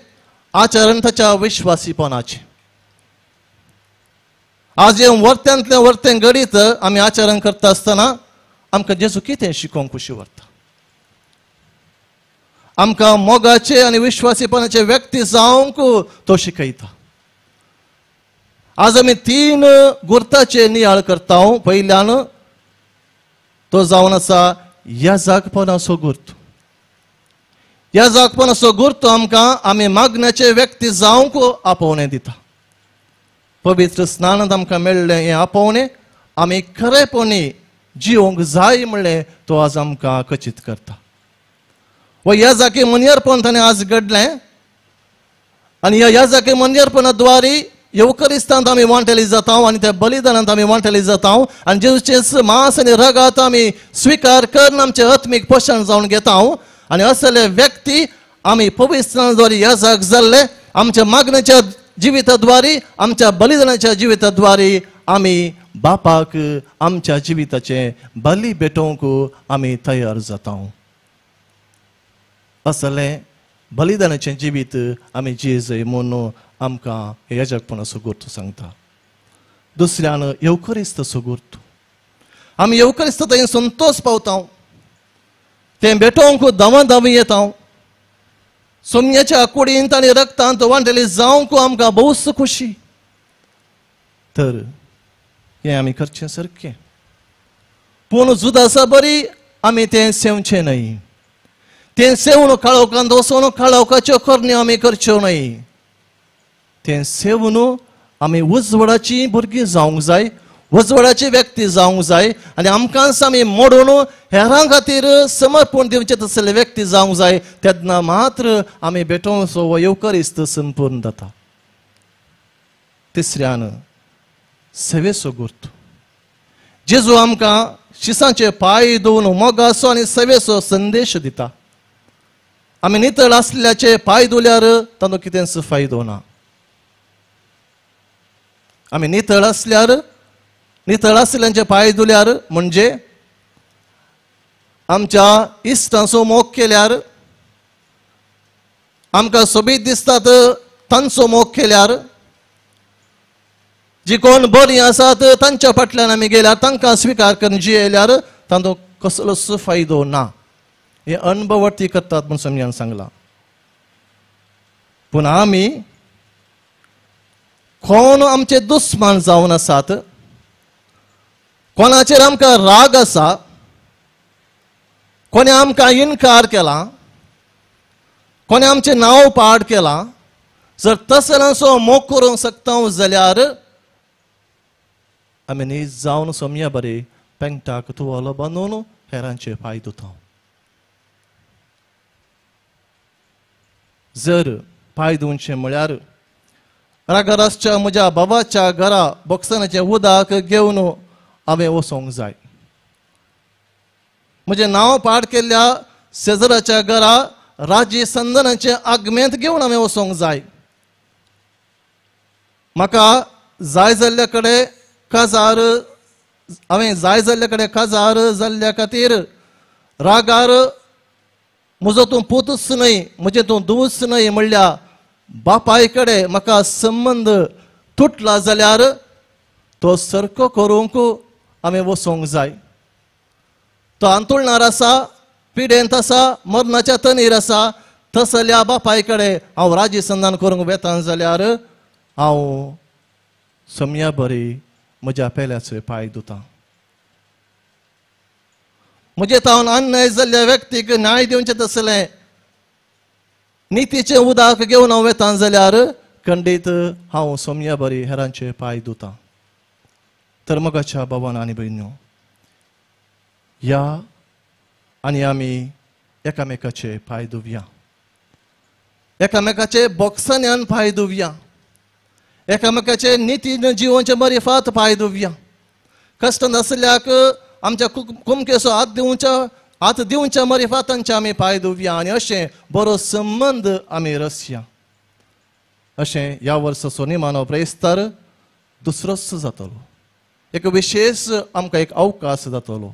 [SPEAKER 4] आचरण ताच्या विश्वासीपणाचें. आज हें वर्त्यांतलें वर्तें घडीत आमी आचरण करता आसतना आमकां जेजू कितें शिकोवंक खुशी व्हरता? आमकां मोगाचे आनी विश्वासीपणाचे व्यक्ती जावंक तो शिकयता. आज आमी 3 गुर्ताचे नियाळ करता. पयल्यान तो जावन आसा याजकपणाचो गुर्त. याजकपणाचो गुर्त आमकां आमी मागण्याचे व्यक्ती जावंक आपोवणें दिता. पवित्र स्नानांत आमकां मेळ्ळें हें आपोवणें आमी खरेपणी जिवंक जाय म्हणलें तो आज आमकां कचीत करता. व याजकी मनियरपण ताणें आज घडलें आनी ह्या याजकी मनियरपणा द्वारे येवकरिस्तांत आमी वांटेली जाता आनी त्या बलिदानांत आमी वांटेली जाता आनी जेजूचें मांस आनी रगात आमी स्विकार करून आमचें आत्मीक पोशण जावन घेता. आनी असले व्यक्ती आमी पवित्र द्वारे याजक जाल्ले आमच्या मागण्याच्या जिविताद्वारे, आमच्या बलिदानाच्या जिविताद्वारे आमी बापाक आमच्या जिविताचें बली भेटोवंक आमी तयार जाता. असलें बलिदानाचें जिवीत आमी जियेजय म्हूण आमकां याजकपणाचो गुर्त सांगता. दुसऱ्यान येवकरिस्ताचो गुर्त. आमी येवकरिस्त थंय संतोश पावता, तें भेटोवंक धांवा धांवी येता. सोमयाच्या कुडींत आनी रक्तांत वांटेली जावंक आमकां भोवच खुशी. तर हें आमी करचें सारकें, पूण जुदासा बरी आमी तें सेवचें न्हय. तें सेवन काळोखांत वचून काळोखाच्यो करण्यो आमी करच्यो न्हय. तें सेवन आमी उजवाडाची भुरगीं जावंक जाय, उजवाडाची व्यक्ती जावंक जाय आनी आमकांच आमी मोडून हेरां खातीर समर्पण दिवचें तसले व्यक्ती जावंक जाय. तेन्ना मात्र आमी भेटोवचो हो येवकरिस्त संपूर्ण जाता. तिसऱ्यान सेवेचो गुर्त. जेजू आमकां शिसांचे पांय धुवन मोगाचो आनी सेवेचो संदेश दिता. आमी नितळ आसल्याचे पांय धुल्यार तांचो कितेंच फायदो ना. आमी नितळ आसल्यार, नितळ आसल्यांचे पांय धुल्यार म्हणजे आमच्या इश्टांचो मोग केल्यार, आमकां सोबीत दिसतात तांचो मोग केल्यार, जी कोण बरीं आसात तांच्या फाटल्यान आमी गेल्यार, तांकां स्विकार करून जियेल्यार तांचो कसलोच फायदो ना. हे अणभवती करतात म्हूण समजान सांगलां. पूण आमी कोण आमचे दुस्मान जावन आसात, कोणाचेर आमकां राग आसा, कोणें आमकां इनकार केला, कोणें आमचें नांव पाड केलां, जर तसल्यांचो मोग करूंक शकता जाल्यार आमी नीज जावन सोमया बरे पेंगटाक तुवालो बांदून हेरांचे पांय धुता. जर पांय धुवचें म्हळ्यार रागार आसच्या म्हज्या बाबाच्या घरा बॉक्सनाचें उदक घेवन हांवें वचोंक जाय. म्हजें नांव पाड केल्ल्या शेजराच्या घरा राजी संदनाचें आगमेंत घेवन हांवें वचोंक जाय. म्हाका जाय जाल्ल्या कडेन काजार हांवें जाय जाल्ल्या कडेन काजार जाल्ल्या खातीर रागार म्हजो तूं पूतच न्हय, म्हजें तूं धुवूच न्हय म्हणल्या बापाय कडेन म्हाका संबंद तुटला जाल्यार तो सारको करूंक हांवें वचोंक जाय. तो आंतुळणार आसा, पिडेंत आसा, मरणाच्या तनीर आसा, तसल्या बापाय कडेन हांव राजी संधान करूंक वेता जाल्यार हांव सम्या बरी म्हज्या पेल्याचे पांय धुता. म्हजे तावन अन्याय जाल्ल्या व्यक्तीक न्याय दिवचें तसलें नितीचें उदक घेवन हांव वेता जाल्यार खंडीत हांव सोमया बरी हेरांचे पांय धुता. तर मोगाच्या भावान आनी भयण्यो, ह्या आनी आमी एकामेकाचे पांय धुवया, एकामेकाचे बोक्सान्यान पांय धुवया, एकामेकाचे नितीन जिवनचे मरिफात पांय धुवया. कश्ट नासल्याक आमच्या कुमकेचो हात दिवच्या मरिफातांचे आमी पांय धुवया आनी अशें बरो संबंद आमी रसया. अशें ह्या वर्साचो निमाणो प्रेस्तार दुसरोच जातलो, एक विशेश आमकां एक अवकाश जातलो.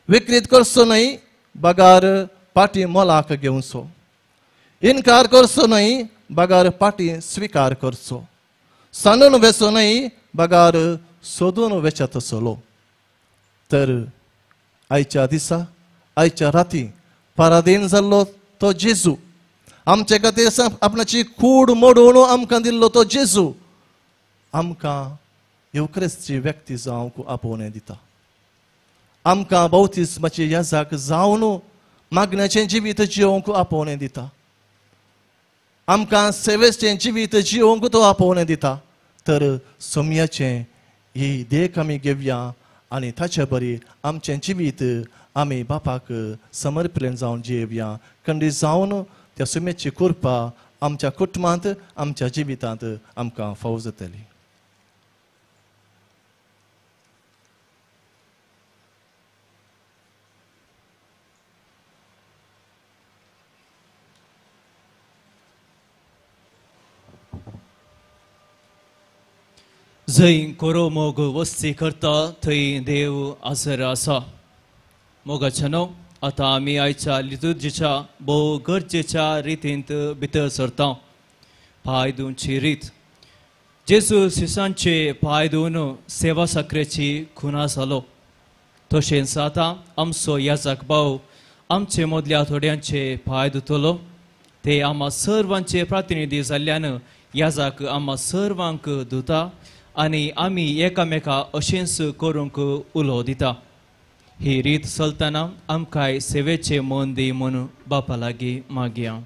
[SPEAKER 4] विकृत करचो न्हय बगार पाटी मोलाक घेवचो, इनकार करचो न्हय बगार पाटी स्विकार करचो, सांडून वेचो न्हय बगार सोदून वेच्या तसलो. तर आयच्या दिसा आयच्या राती पारादीन जाल्लो तो जेजू, आमचे खातीर आपणाची कूड मोडून आमकां दिल्लो तो जेजू आमकां येवक्रिस्तची व्यक्ती जावंक आपोवणें दिता. आमकां बौतिस्माची याजाक जावन मागण्याचें जिवीत जिवंक आपोवणें दिता. आमकां सेवेचें जिवीत जिवंक तो आपोवणें दिता. तर सोम्याचें ही देख आमी घेवया आनी ताचे बरी आमचें जिवीत आमी बापाक समर्पण जावन जियेवया. खंडीत जावन त्या सुम्याची कृपा आमच्या कुटुंबांत आमच्या जिवितांत आमकां फावो जातली.
[SPEAKER 1] जंय कोरो मोग वस्ती करता थंय देव आसर आसा. मोगाच्या न्हू आतां आमी आयच्या लितुर्जीच्या भोव गरजेच्या रितींत भितर सरता. पांय धुवची रीत. जेजू शिसांचे पांय धुवन सेवा साकरेची खुना जालो. तशेंच आतां आमचो याजक भाव आमचे मदल्या थोड्यांचे पांय धुतलो. ते आमा सर्वांचे प्रतिनिधी जाल्ल्यान याजक आमा सर्वांक धुता आनी आमी एकामेका अशेंच करूंक उलो दिता. ही रीत चलतना आमकांय सेवेचें मन दी म्हूण बापा लागीं मागया.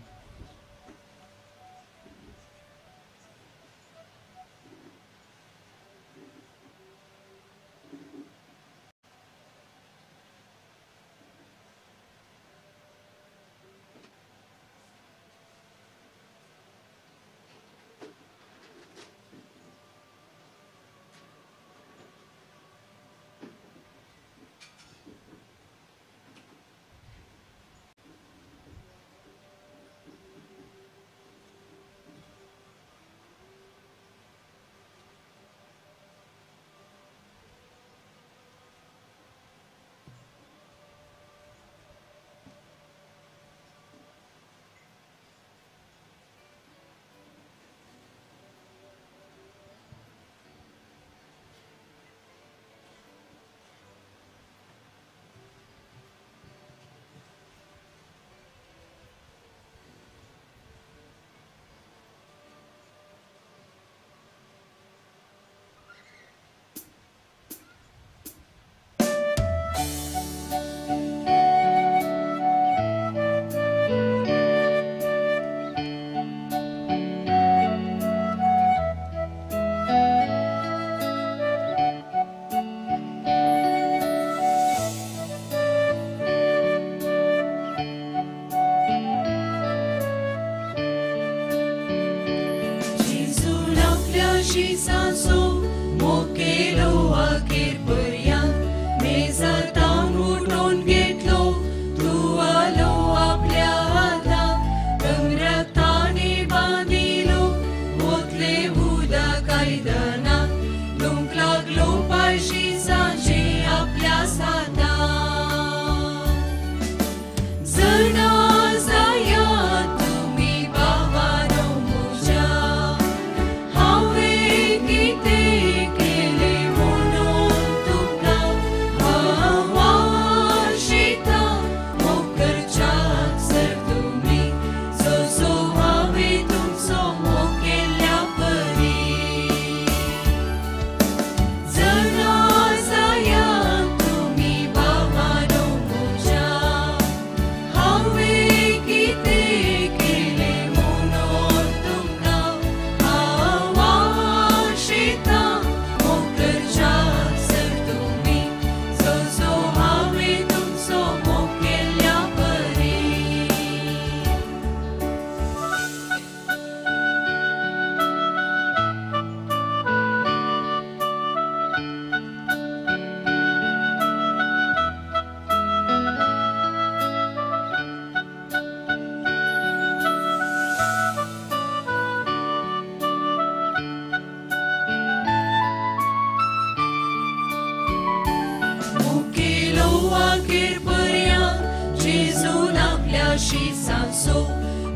[SPEAKER 7] शिसांसो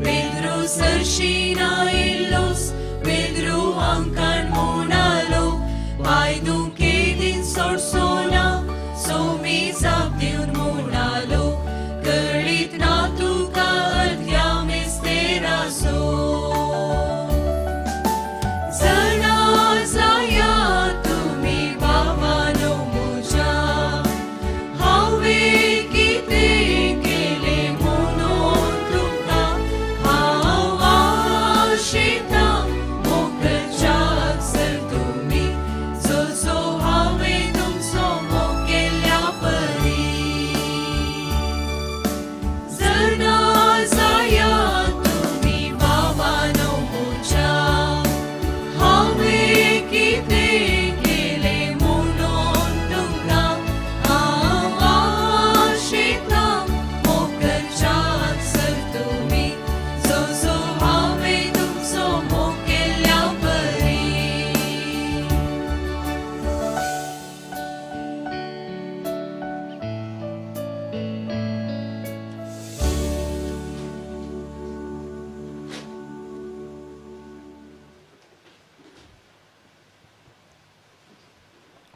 [SPEAKER 7] पेद्रू सरशीना इल्लोस पेद्रू आंकान म्हणालो पाय दुखे दिन सोडसो ना सोमी जाप दिवन म्हणालो कळीत ना तुका अर्द्या मिस्तेरासो जणा जाया तुमी बाबानो म्हज्या हांवें कितें केलें म्हणून तुमकां हांव आशेतां मोग करच्याक सर तुमी जसो हांवें तुमचो मोग केल्ल्या परी जणा जाया तुमी बाबानो म्हज्या हांवें कितें केलें म्हणून तुमकां हांव आशेतां मोग करच्याक सर तुमी जसो हांवें तुमचो मोग केल्ल्या परी.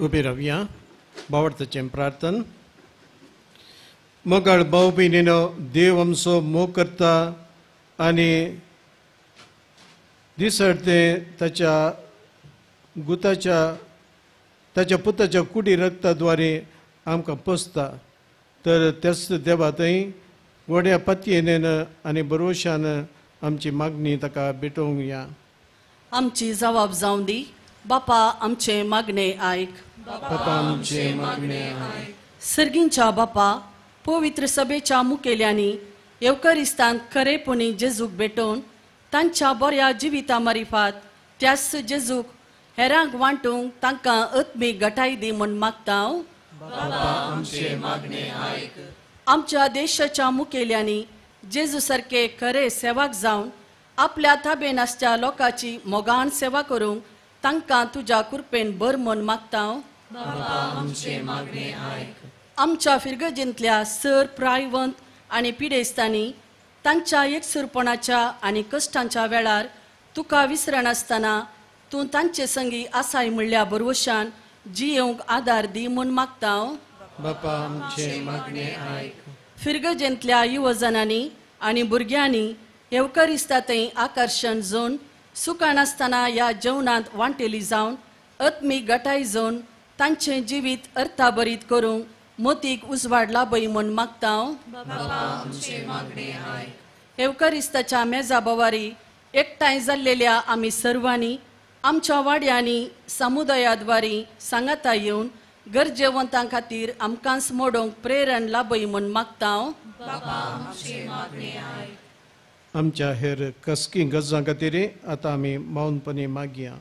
[SPEAKER 2] उबी रावया भावार्थाचें प्रार्थन. मोगाळ भाव भयणीनो, देव आमचो मोग करता आनी दिसर्ते ताच्या गुताच्या ताच्या पुताच्या कुडी रक्ताद्वारे आमकां पोसता. तर त्याच देवा थंय व्हड्या पातयेन आनी भरवशान आमची मागणी ताका भेटोवंक या.
[SPEAKER 8] आमची जबाब जावं दी बापा, आमचे मागणे आयक.
[SPEAKER 2] बापा आमचे मागणे आयक.
[SPEAKER 8] सर्गींच्या बापा, पवित्र सभेच्या मुखेल्यांनी येवकरिस्तान खरेपणी जेजूक भेटोवन तांच्या बऱ्या जिविता मारिफात त्याच जेजूक हेरांक वांटूंक तांकां आत्मीक गटाय दी म्हूण मागता. आमच्या देशाच्या मुखेल्यांनी जेजू सारके खरे सेवाक जावन आपल्या ताबेन आसच्या लोकांची मोगान सेवा करूंक तांकां तुज्या कृपेन बर म्हूण मागता. आमच्या फिरगजेंतल्या सर प्रायवंत आनी पिडेस्तांनी तांच्या एकसुरपणाच्या आनी कश्टांच्या वेळार तुका विसरनासतना तूं तांचे संगी आसाय म्हणल्या भरवशान जियेवंक आदार दी म्हूण मागता.
[SPEAKER 2] बापा आमचे मागणे आयक.
[SPEAKER 8] फिरगजेंतल्या युवजनांनी आनी भुरग्यांनी येवकरिस्ता थंय आकर्शण जावन सुखान आसतना ह्या जेवणांत वांटेली जावन आत्मीक गटाय जावन तांचें जिवीत अर्थाभरीत करूंक मोतीक उजवाड लाभय म्हूण मागता. येवकरिस्ताच्या मेजा बवारी एकठांय जाल्लेल्या आमी सर्वांनी आमच्या वाड्यांनी समुदायाद्वारी सांगाता येवन गरजेवंतां खातीर आमकांच मोडोवंक प्रेरण लाभय म्हूण मागता.
[SPEAKER 2] आमच्या हेर कसकी गरजां खातीर आतां आमी मौनपणी मागया.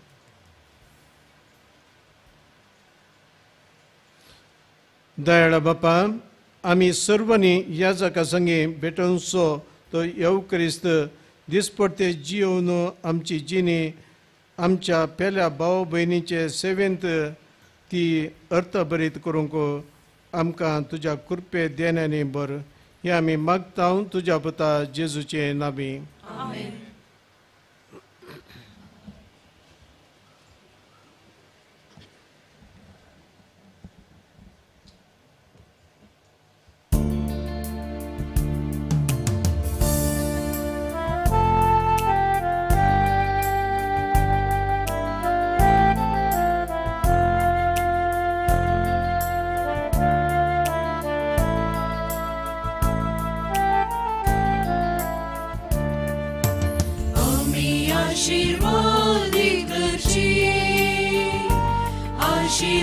[SPEAKER 2] दयाळा बापा, आमी सर्वांनी ह्या जाका संगी भेटोवचो तो येवक्रिस्त दिसपडते जियोवन आमची जिणी आमच्या पेल्या भाव भयणीचे सेवेंत ती अर्थभरीत करूंक आमकां तुज्या कृपे देण्यानी बर हें आमी मागता तुज्या पुता जेजूचे नावी.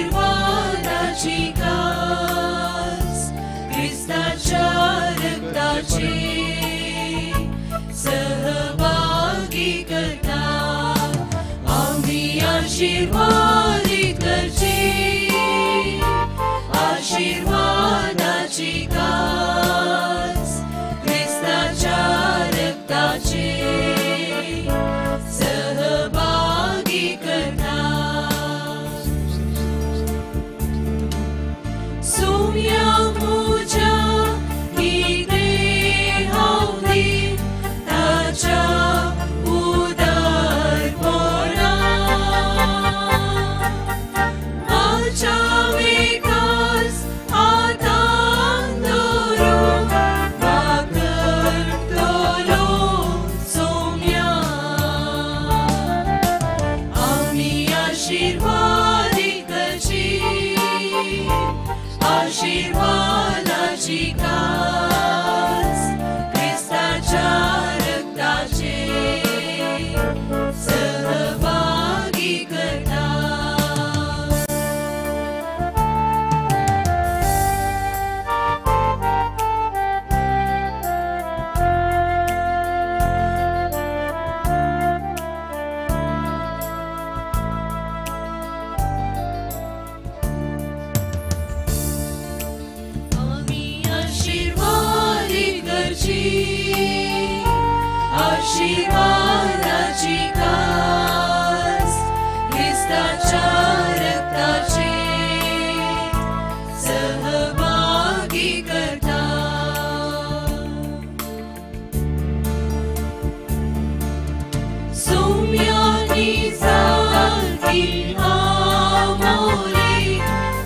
[SPEAKER 7] आशीर्वादाची कास क्रिस्ताच्या रक्ताची सहभागी करता. आम्ही आशीर्वादित करची आशीर्वादाची कास क्रिस्ताच्या रक्ताची सहभागी करता. Sumya muja ide hauna आशीर्वादाची कास क्रिस्ताच्या रक्ताचे सहभागी करता. आमी आशीर्वादीत करची आशीर्वादाची कास क्रिस्ताच्या रक्ताचे सहभागी करता. सोम्यानी सारकी आमोली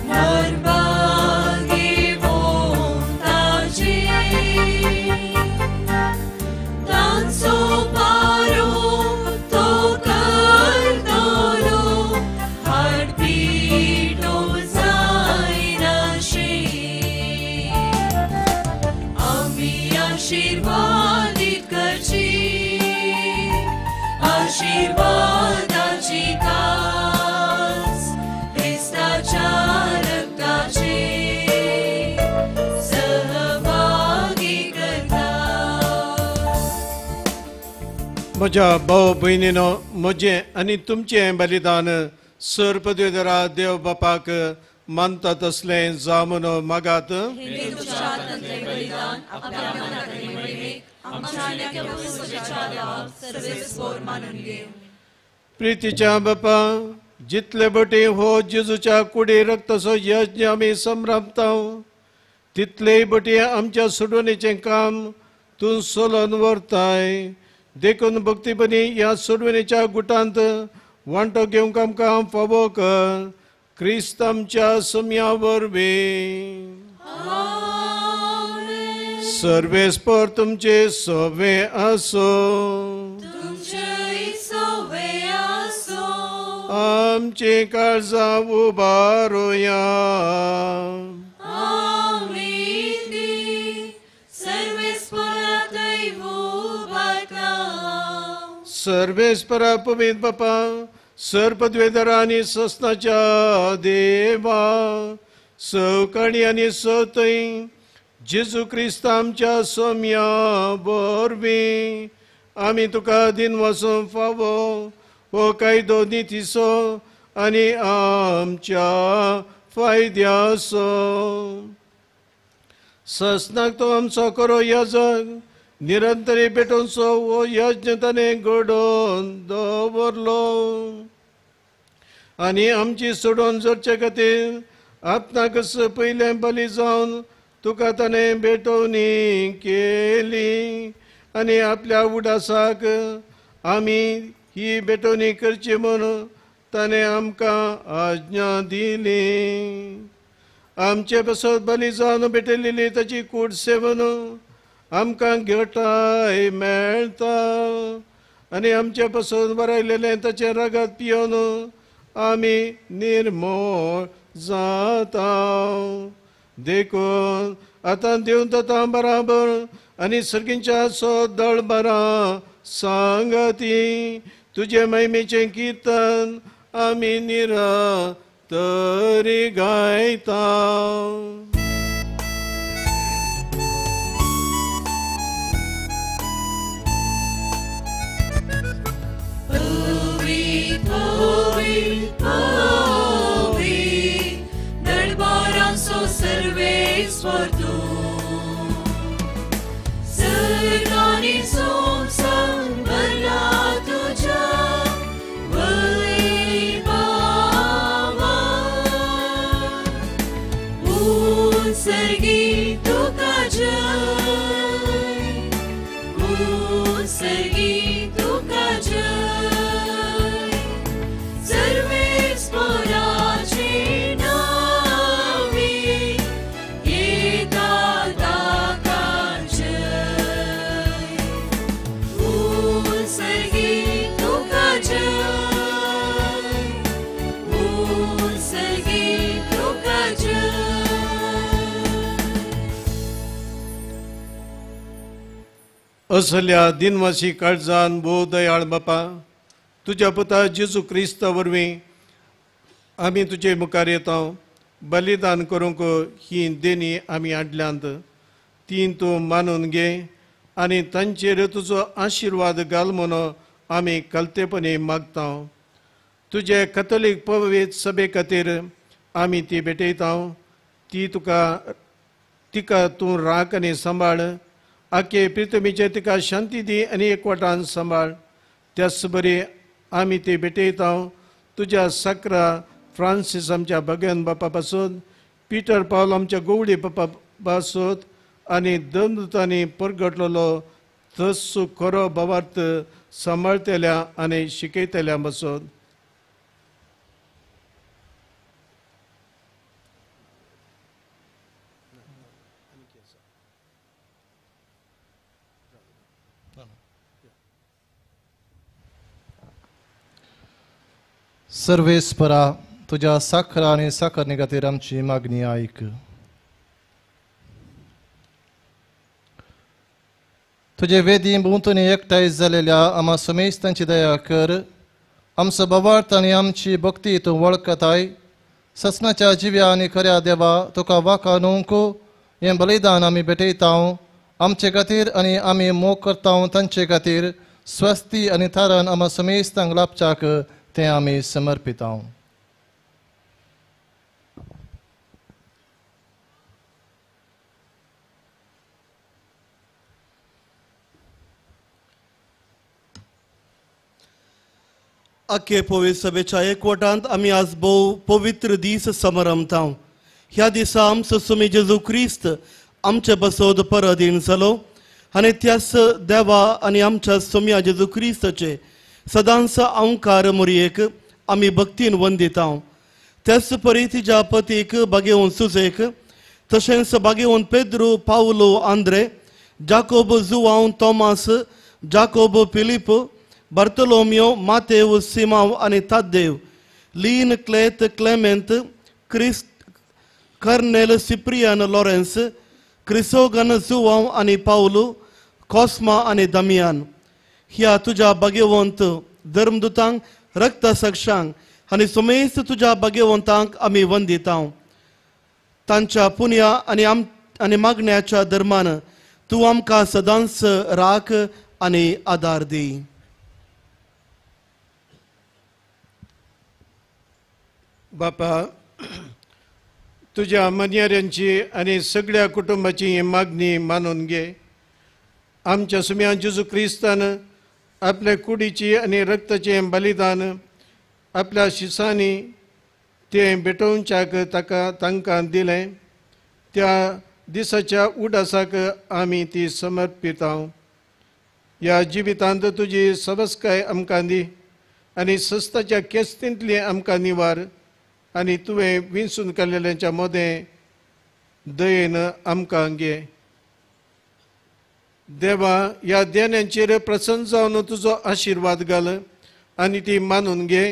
[SPEAKER 7] मरपाक घेवन ताचे तांचो पारो तो करतलो हाडपिटो जायनाशें. आमी आशीर्वादीत करची आशीर्वादाची कास क्रिस्ताच्या रक्ताचे सहभागी करता.
[SPEAKER 2] म्हज्या भाव भयणीनो, म्हजें आनी तुमचें बलिदान सर पदवेधरा देव बापाक मानता तसलें जावं म्हणून मागात. प्रितीच्या बापा, जितले बटी हो जेजूच्या कुडी रक्ताचो यज्ञ आमी संभ्रमता तितलेय बटी आमच्या सोडवणेचें काम तूं सोलोन व्हरताय. देखून भक्तीपणी ह्या सोडवणेच्या गुटांत वांटो घेवंक आमकां फावो कर क्रिस्त आमच्या सम्या वरवीं. सर्वेस्पर तुमचे सवे आसो. आमचे काळजां उबारुया. सर्वेस्परा पवित्र बापा, सर्पद्वेदरा आनी सस्नाच्या देवा, सवकाणी आनी सतय जेजू क्रिस्त आमच्या सोम्या वरवीं आमी तुका दिनवासूंक फावो हो कायदो नितीचो आनी आमच्या फायद्याचो. सस्नाक तो आमचो करो याजक निरंतरी पेटोवचो हो यज्ञ ताणें घडोवन दवरलो आनी आमची सोडोवन जरचे खातीर आपणाकच पयलें बली जावन तुका ताणें भेटवणी केली आनी आपल्या उडासाक आमी ही भेटवणी करची म्हूण ताणें आमकां आज्ञा दिली. आमचे पासत बली जावन भेटयलेली ताची कूड सेवन आमकां घटाय मेळटा आनी आमचे पासून बरयलेलें ताचें रगत पिवन आमी निर्मोळ जाता. देखून आतां दिवन तां बराबर आनी सर्गींच्या सो दळ बरा सांगती तुजे महिमेचें किर्तन आमी निरंतरी गायता.
[SPEAKER 7] सर्वेस्पर तूं सर्गानी संवसार भरला तुज्या वैभवान. उत्सर्गी तुका जय, उत्सर्गी तुका जय, सर्वेस्पराचे नांवी येता ताका जय. उत्सर्गी तुका जय, उत्सर्गी तुका जय.
[SPEAKER 2] असल्या दिनवासी काळजान भोव दयाळ बापा, तुज्या पुता जेजू क्रिस्ता वरवीं आमी तुजे मुखार येता। बलिदान करूंक ही देणी आमी हाडल्यांत, ती तूं मानून घे आनी तांचेर तुजो आशिर्वाद घाल म्हणून आमी कलतेपणी मागता। तुजे कथोलीक पवित्र सभे खातीर आमी ती भेटयता, ती तुका तिका तूं राख आनी सांबाळ। आखे प्रितमीचे तिका शांती दी आनी एकवटान सांबाळ। त्याच बरी आमी ती भेटयता तुज्या साक्रा फ्रांसीस आमच्या भगन बापा पासून, पिटर पावल आमच्या गोवडी बापा पासून आनी दमदुतांनी परगटलेलो तस्सो खरो भावार्थ सांबाळतल्या आनी शिकयतल्या पासून।
[SPEAKER 4] सर्वेस्परा तुज्या साखरा आनी साखरणी खातीर आमची मागणी आयक। तुजे वेदी भोंवतणी एकठांय जालेल्या आमा समेस्तांची दया कर। आमचो भावार्थ आनी आमची भक्ती तूं वळखताय। ससनाच्या जिव्या आनी खऱ्या देवा, तुका वाखाणूंक हें बलिदान आमी भेटयता। आमचे खातीर आनी आमी मोग करता तांचे खातीर स्वस्ती आनी थारान आमा समेस्तांक लाभच्याक तें आमी समर्पिता।
[SPEAKER 9] आखे पवित्र सभेच्या एकवटांत आमी आज भोव पवित्र दीस समारंभता। ह्या दिसा आमचो सुमी जेजू क्रिस्त आमचे बसोद परदीन जालो आनी त्याच देवा आनी आमच्या सुम्या जेजू क्रिस्ताचे सदांच अंकार मोरयेक आमी भक्तीन वंदिता। त्याच परी तिच्या पतीक बागेवन सुजेक, तशेंच बागेवन पेद्रू, पावलो, आंद्रे, जाकोब, जुवांव, तोमास, जाकोब, फिलीप, बार्तोलोमियो, मातेव, सिमाव आनी ताद्देव, लीन, क्लेत, क्लेमेंत, क्रिस्त, कर्नेल, सिप्रियन, लॉरेन्स, क्रिसोगन, जुवांव आनी पावलो, कॉस्मा आनी दमियान ह्या तुज्या भाग्यवंत धर्मदुतांक, रक्तसक्षांक आनी सुमेस्त तुज्या भाग्यवंतांक आमी वंदिता। तांच्या पुण्या आनी आनी मागण्याच्या धर्मान तूं आमकां सदांच राख आनी आदार दी।
[SPEAKER 2] बापा, तुज्या मनयाऱ्यांची आनी सगळ्या कुटुंबाची ही मागणी मानून घे। आमच्या सुम्या जेजू क्रिस्तान आपल्या कुडीची आनी रक्ताचें बलिदान आपल्या शिसांनी तें भेटोवच्याक ताका तांकां दिलें, त्या दिसाच्या उडासाक आमी ती समर्पिता। ह्या जिवितांत तुजी सबसकाय आमकां दी आनी सस्ताच्या केस्तींतली आमकां निवार आनी तुवें विंचून काडलेल्यांच्या मदें दयेन आमकां घे। देवा, ह्या देण्यांचेर प्रसन्न जावन तुजो आशिर्वाद घाल आनी ती मानून घे।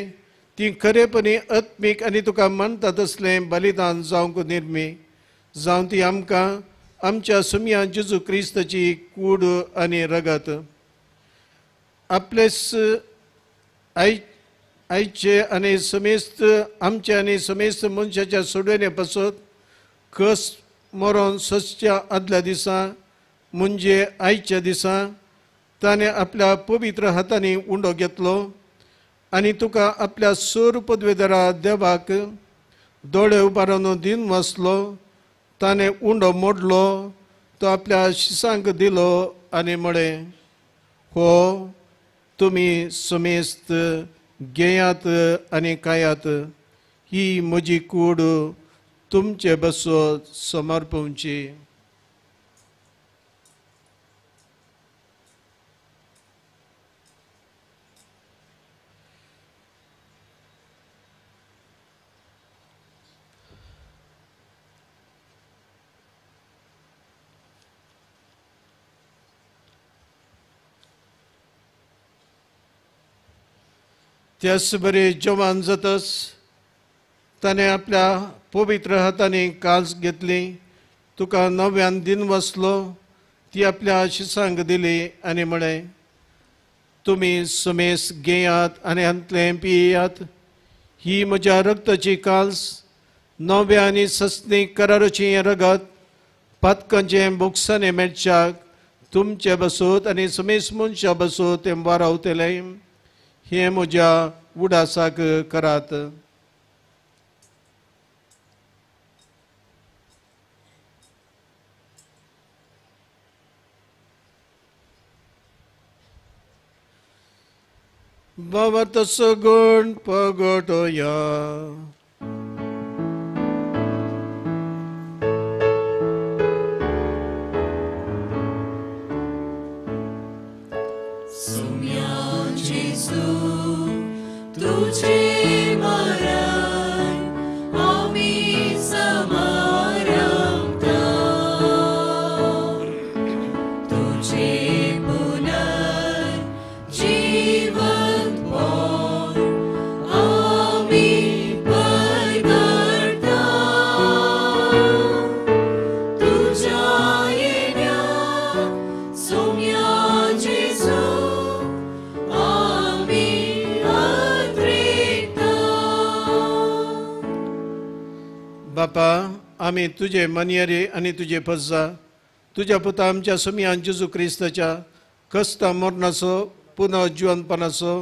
[SPEAKER 2] ती खरेपणी आत्मीक आनी तुका मानता तसलें बलिदान जावंक निर्मी जावं ती आमकां आमच्या सुम्या जेजू क्रिस्ताची कूड आनी रगत आपलेच आयचे आनी समेस्त आमचे आनी समेस्त मनशाच्या सोडवणे पासत कस मरोन ससच्या आदल्या दिसा म्हणजे आयच्या दिसा ताणें आपल्या पवित्र हातांनी उंडो घेतलो आनी तुका आपल्या सोर पदवेदारा देवाक दोळे उबारून दिन वसलो। ताणें उंडो मोडलो, तो आपल्या शिसांक दिलो आनी म्हळें, हो तुमी समेस्त घेयात आनी खायात, ही म्हजी कूड तुमचे बसो समर्पणची। त्याच बरे जवान जातच ताणें आपल्या पवित्र हातांनी काज घेतली, तुका नव्यान दिन वसलो, ती आपल्या शिसांक दिली आनी म्हळें, तुमी सुमेस घेयात आनी हांतलें पियात. ही म्हज्या रक्ताची काल्स, नव्या आनी सस्नी कराराची हें रगत पातकांचें बोगसाने मेळच्याक तुमचे बसूत आनी समेस मनशा बसूत तें वारावतलें. हें म्हज्या उडासाक करात. बाबा तसो गुण पगटोया.
[SPEAKER 7] सुम्या जेजू तुझे मरण आमी समारंभता, तुझे पुनर्जीवनपण आमी परगटता, तुझ्या येण्या सुम्या जेजू आमी अद्रिता.
[SPEAKER 2] बापा, आमी तुजे मनयेरे आनी तुजे पज्जा तुज्या पुता आमच्या सुमयान जेजू क्रिस्ताच्या कस्ता मरणाचो पुनर्जिवनपणाचो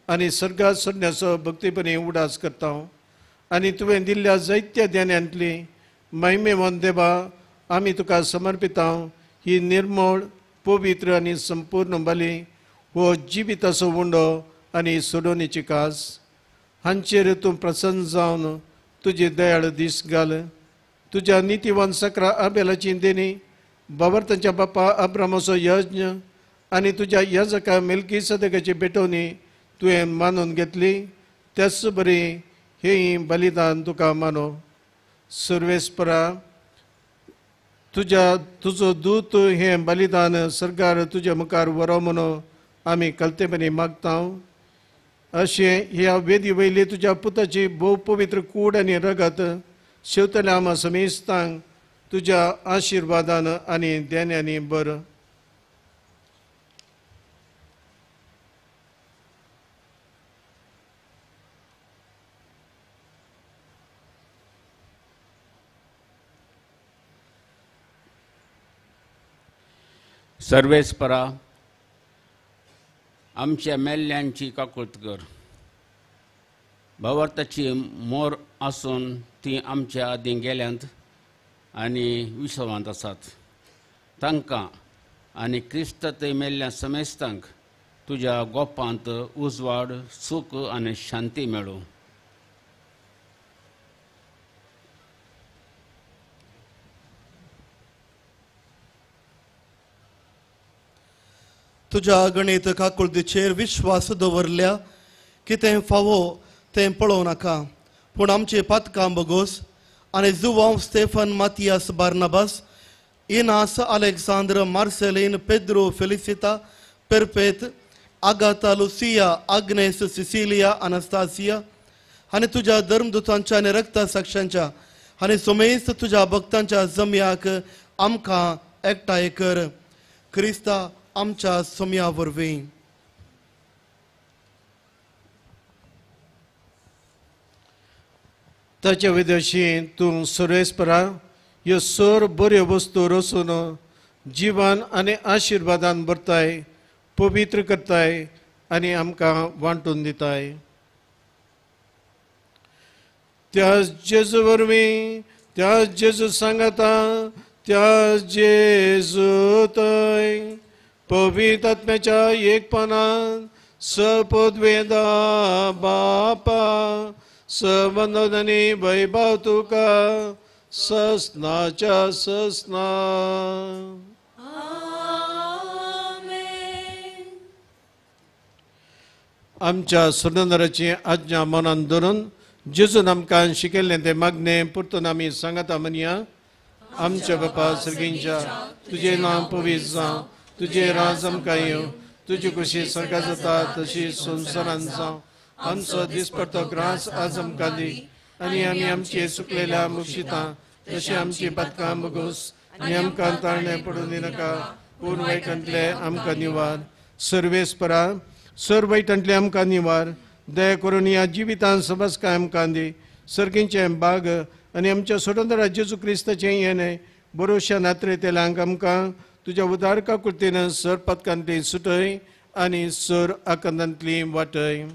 [SPEAKER 2] आनी सर्गात सरण्याचो भक्तीपणी उडास करता आनी तुवें दिल्ल्या जायत्या ध्यानांतली महिमेवन देवा आमी तुका समर्पिता. ही निर्मळ पवित्र आनी संपूर्ण बली हो जिविताचो उंडो आनी सोडोवणेची कास हांचेर तूं प्रसन्न जावन तुजी दयाळ दीस घाल. तुज्या नितीवान सकरा आबेलाची देणी, बाबर्तांच्या बापा अब्रामाचो यज्ञ आनी तुज्या याजका मेलकी सदकाची भेटवणी तुवें मानून घेतली, त्याच बरी हें बलिदान तुका मानो. सर्वेस्परा, तुज्या तुजो दूत हें बलिदान सरकार तुज्या मुखार व्हरो म्हणून आमी कलतेपणी मागता. अशें ह्या वेदी वयली तुज्या पुताची भोव पवित्र कूड आनी रगत शेवतल्या आमा समेस्तांक तुज्या आशिर्वादान आनी देण्यांनी बरं.
[SPEAKER 10] सर्वेस्परा, आमच्या मेल्ल्यांची काकूत कर. भावार्थाची मोर आसून ती आमच्या आदीं गेल्यांत आनी विसवांत आसात. तांकां आनी क्रिस्त थंय मेल्ल्या समेस्तांक तुज्या गोपांत उजवाड, सूख आनी शांती मेळूं.
[SPEAKER 9] तुज्या गणीत काकुळतीचेर विश्वास दवरल्या कितें फावो तें पळोवं नाका, पूण आमचे पातकां बगोस आनी Joao Stephen Mathias Barnabas, Inas Alexandra Marcelin, Pedro Felicita Perpet, Agatha Lucia, Agnes Cecilia Anastasia आनी तुज्या धर्मदूतांच्या आनी रक्ता साक्षांच्या आनी सोमेस्त तुज्या भक्तांच्या जमयाक आमकां एकठांय कर, क्रिस्ता आमच्या सोम्या वरवीं.
[SPEAKER 2] ताच्या विदेशी तूं सर्वेस्परा ह्यो सर बऱ्यो वस्तू रसून जिवन आनी आशिर्वादान भरताय, पवित्र करताय आनी आमकां वांटून दिताय. त्या जेजू वरवीं, त्या जेजू सांगाता, त्या जेजू थंय पवित्र आत्म्याच्या एकपणान सपदवेदा बापा सवंदन आनी वैभव तुका ससनाच्या ससना. आमच्या सुरंदराची आज्ञा मनान धरून जेजून आमकां शिकयल्लें तें मागणें परतून आमी सांगाता म्हणया. आमच्या बापा सर्गींच्या, तुजें नांव पवित्र जावं, तुजें राज आमकां येवं, तुजी खुशी स्वर्गात जाता तशी संवसारांत जावं. आमचो दिसपडतो ग्रास आज आमकां दी आनी आमी आमचे सुकलेल्या मुक्षिता तशी आमची पातकां बगोस आनी आमकां ताळणें पडून दिनाका, पूण वायटांतले आमकां निवार. सर्वेस्परा, सर वायटांतले आमकां निवार. दया करून ह्या जिवितान समजकाय आमकां दी. सर्गींचें बाग आनी आमच्या स्वतंत्र जेजू क्रिस्ताचें येणें बरोवश्या नात्रेतेल्यांक आमकां तुज्या उदारका कृतीन सर पदकांतली सुटय आनी सर आकंदांतली वाटय.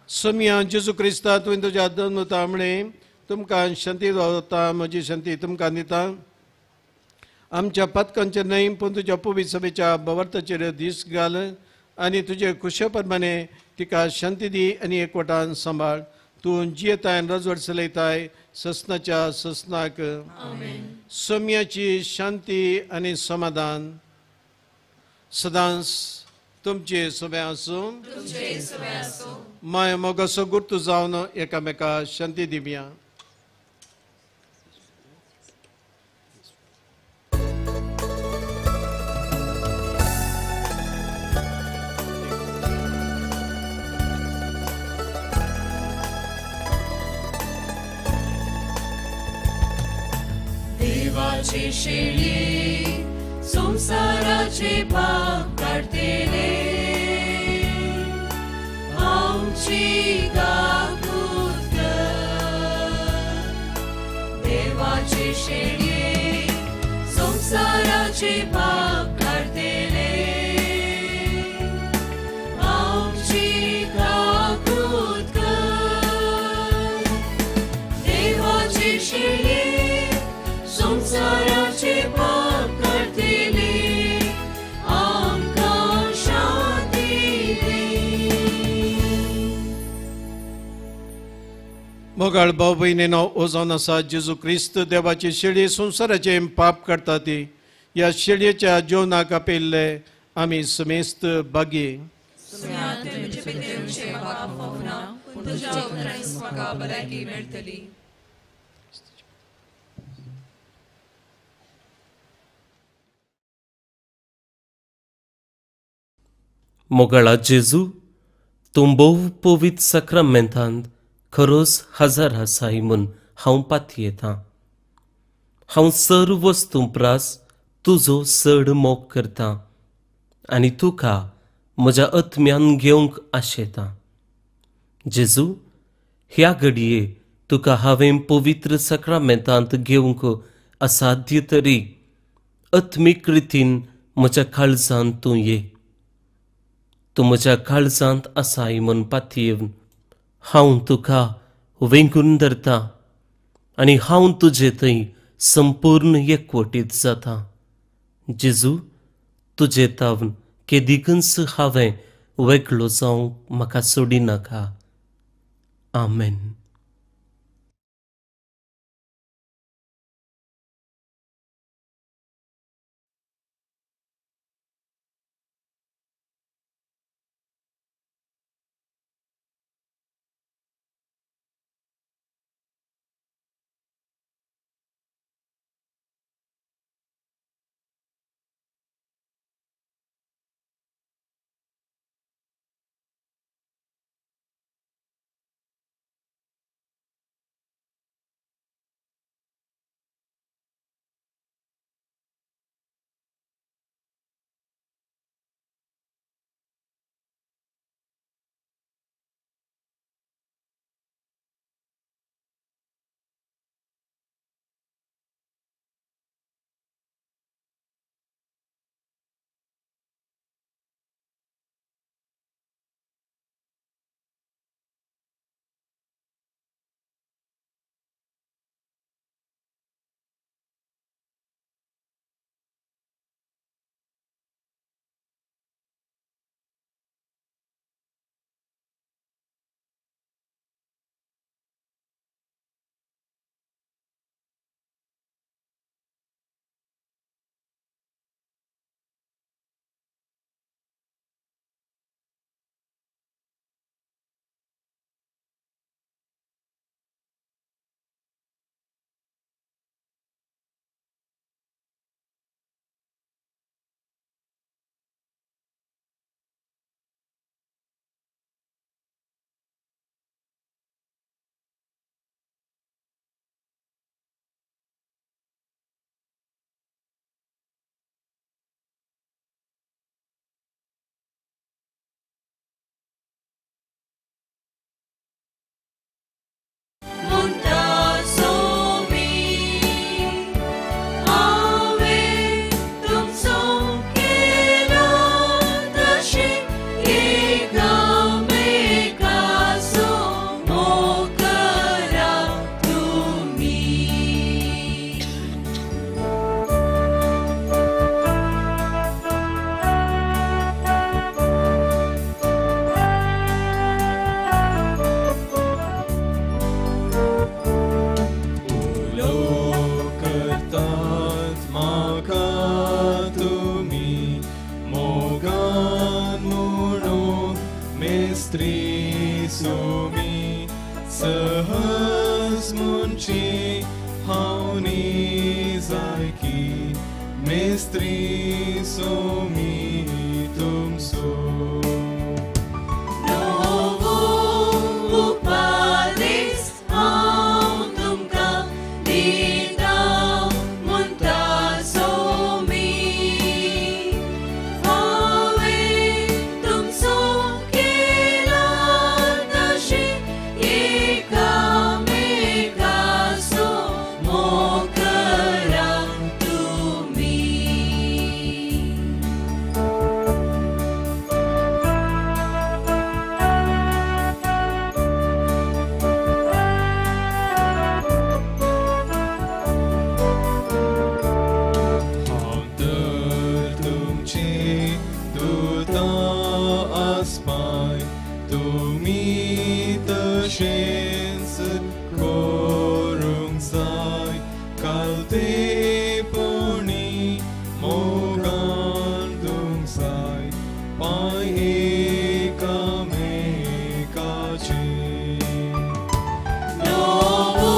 [SPEAKER 2] समिया जेजू क्रिस्ता, तुवें तुज्या दनुता म्हळें, तुमकां शांती दवरता, म्हजी शांती तुमकां दिता. आमच्या पदकांचेर न्हय पूण तुज्या पवित्र सभेच्या बवर्ताचेर दीस घाल आनी तुजे खुशे प्रमाणे तिका शांती दी आनी एकवटान सांबाळ. तूं जियेताय रजवड चलयताय ससनाच्या ससनाक. सम्याची शांती आनी समाधान सदांच तुमचे सभे आसूं. माय मोगाचो गुर्तू जावन एकामेका शांती दिवया.
[SPEAKER 7] देवाचे शेळये संसाराचे पाप काडटेले, आमची काकूत कर. देवाचे शेळये संसाराचे पाप काडटेले, आमची काकूत कर. देवाचे शेळये संसाराचे पाप काडटेले, आमकां शांती दी.
[SPEAKER 2] मोगाळ भाव भयणीनो, ओ जावन आसा जेजू क्रिस्त देवाची शेळी संवसाराचे पाप काडटा ती ह्या शेळयेच्या जेवणाक आपयल्ले आमी समेस्त भागी.
[SPEAKER 11] मोगाळा जेजू, तूं भोव पवित्र साक्रामेंतांत खरोच हजर आसाय म्हूण हांव पातयेतां. हांव सर्व वस्तूं प्रास तुजो चड मोग करतां आनी तुका म्हज्या आत्म्यान घेवंक आशेतां. जेजू, ह्या घडये तुका हांवें पवित्र साक्रामेंतांत घेवंक असाध्य तरी आत्मीक रितीन म्हज्या काळजांत तूं ये. तूं म्हज्या काळजांत आसाय म्हूण पातयेवन हांव तुका वेंगून धरता आनी हांव तुजे थंय संपूर्ण एकवटीत जाता. जेजू, तुजे तावन केदिकूच हांवें वेगळो जावंक म्हाका सोडिनाका. आमेन.
[SPEAKER 12] समज मुंची हांव निजायकी मेस्त्री सोमी तुमचो.
[SPEAKER 7] नवो उपदेस हांव तुमकां दितां म्हणटा सोमी, हांवें तुमचो केला तशें एकामेकाचो मोग करा तुमी.
[SPEAKER 12] हांव तर तुमचे दुता आसपाय तुमी तशेंच करूंक जाय कालतेपणी मोगान दूंक जाय पांय एकामेकाचे.
[SPEAKER 7] नवो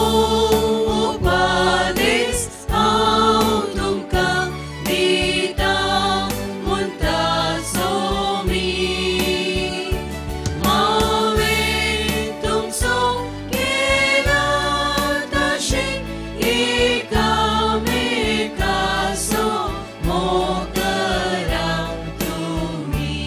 [SPEAKER 7] उपदेस हांव तुमकां दितां म्हणटा सोमी, हांवें तुमचो केला तशें एकामेकाचो मोग करा तुमी.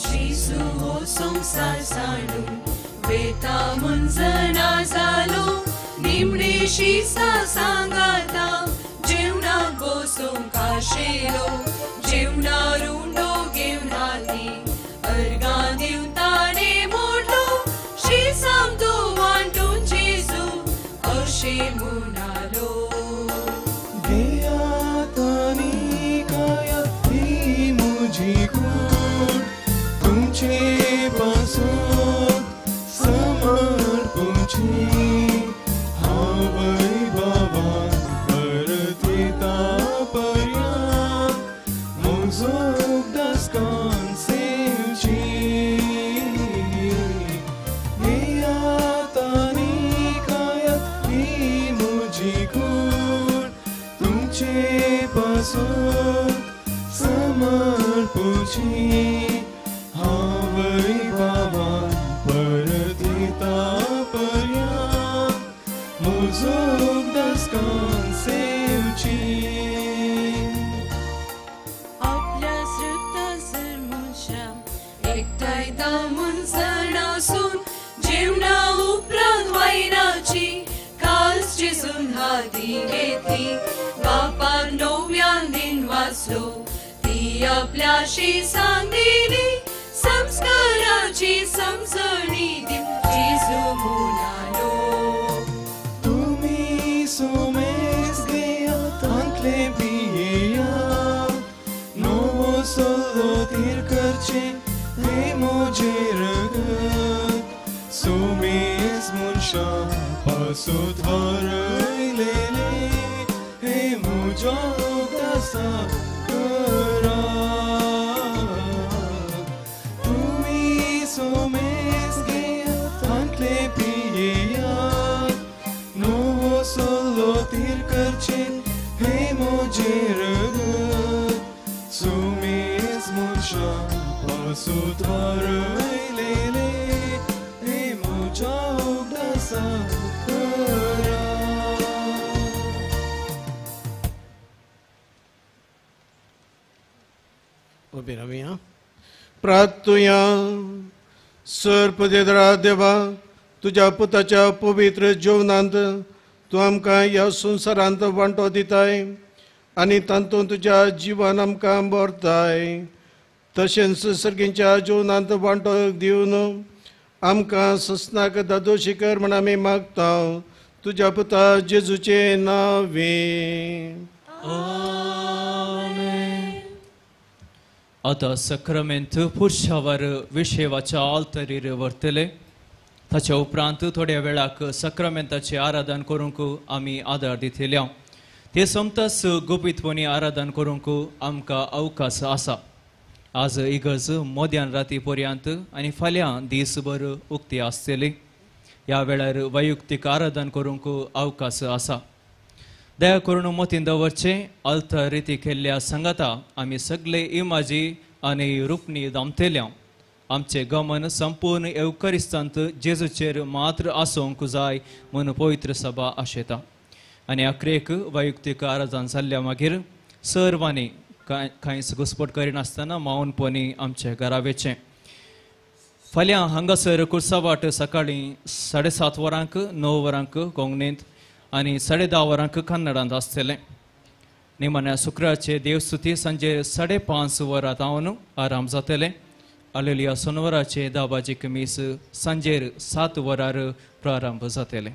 [SPEAKER 7] जेजू हो संवसार सांडून वेता मुंजना जालो, निमणेशी सांगाता जेवणाक बसूंक आशिल्लो, जेवणार उंडो घेवन हाती अर्गां दिवन ताणें मोडलो, शिसांक तूं वांटून जेजू अशें म्हणालो.
[SPEAKER 12] घेयात आनी खायात ही म्हजी कूड तुमचे पासत समर्पूची, हांव वैभवान परत येता पर्यांत म्हजो उगडास सेवची. घेयात आनी खायात ही म्हजी कूड तुमचे पासत समर्पूची, हांव वैभवान परत येता पर्यांत म्हजो उगडास सेवची.
[SPEAKER 7] आपल्या सृतासर मनशां एकठांयता मुंजण आसून जेवणा उपरांत वायनाची कास जेजून हाती घेतली, बापान नव्यान दिन वाचलो, ती आपल्याशी सांगली संस्काराची समजणी दिवन जेजू म्हणालो.
[SPEAKER 12] तुमी सुमेज घेयात तांतलें पियेयात, नवो सल्लो थीर करचें हें म्हजें रगत, सुमेज मनशां पासत वारयलेलें हें म्हज्या उगडासा करात. तुमी सुमेज घेयात तांतलें पियेयात, नवो सल्लो थीर करचें हें म्हजें रगत, सुमेज मनशां पासत वारयलेलें
[SPEAKER 2] प्रार्थुया. सर्पदेदरा देवा, तुज्या पुताच्या पवित्र जेवणांत तूं आमकां ह्या संवसारांत वांटो दिताय आनी तातूंत तुज्या जिवान आमकां भरताय. तशेंच सर्गींच्या जेवणांत वांटो दिवन आमकां ससनाक दादोशी कर म्हण आमी मागता, तुज्या पुता जेजूचे नांवे.
[SPEAKER 1] आतां सक्रमेंत पुरशावर विशेवाच्या आल्तरीर व्हरतले. ताच्या उपरांत थोड्या वेळाक सक्रमेंताचें आराधन करूंक आमी आदार दितले. ते सोमताच गुपीतपणी आराधन करूंक आमकां अवकाश आसा. आज इगर्ज मध्यान राती पर्यंत आनी फाल्यां दीसभर उक्ती आसतली. ह्या वेळार वैयक्तीक आराधन करूंक अवकाश आसा. दया करून मतीन दवरचें, अल्तर रिती केल्ल्या सांगाता आमी सगळे इमाजी आनी रुपणी दामतल्या. आमचें गमन संपूर्ण येवकरिस्तांत जेजूचेर मात्र आसूंक जाय म्हूण पवित्र सभा आशेता. आनी अखरेक वैयक्तीक आराधन जाल्ल्या मागीर सर्वांनी कांयच घुसपट करिनासतना मावनपणी आमच्या घरा वेचें. फाल्यां हांगासर कुर्सावाट सकाळीं 7:30 वरांक, 9 वरांक कोंकणींत आनी 10:30 वरांक कन्नडांत आसतलें. निमाण्या शुक्राचे देवस्तुती सांजे 5:30 वरां तावन आराम जातलें. आलेलिया सोनवराचे 10 बाजीक मीस सांजेर 7 वरार प्रारंभ जातलें.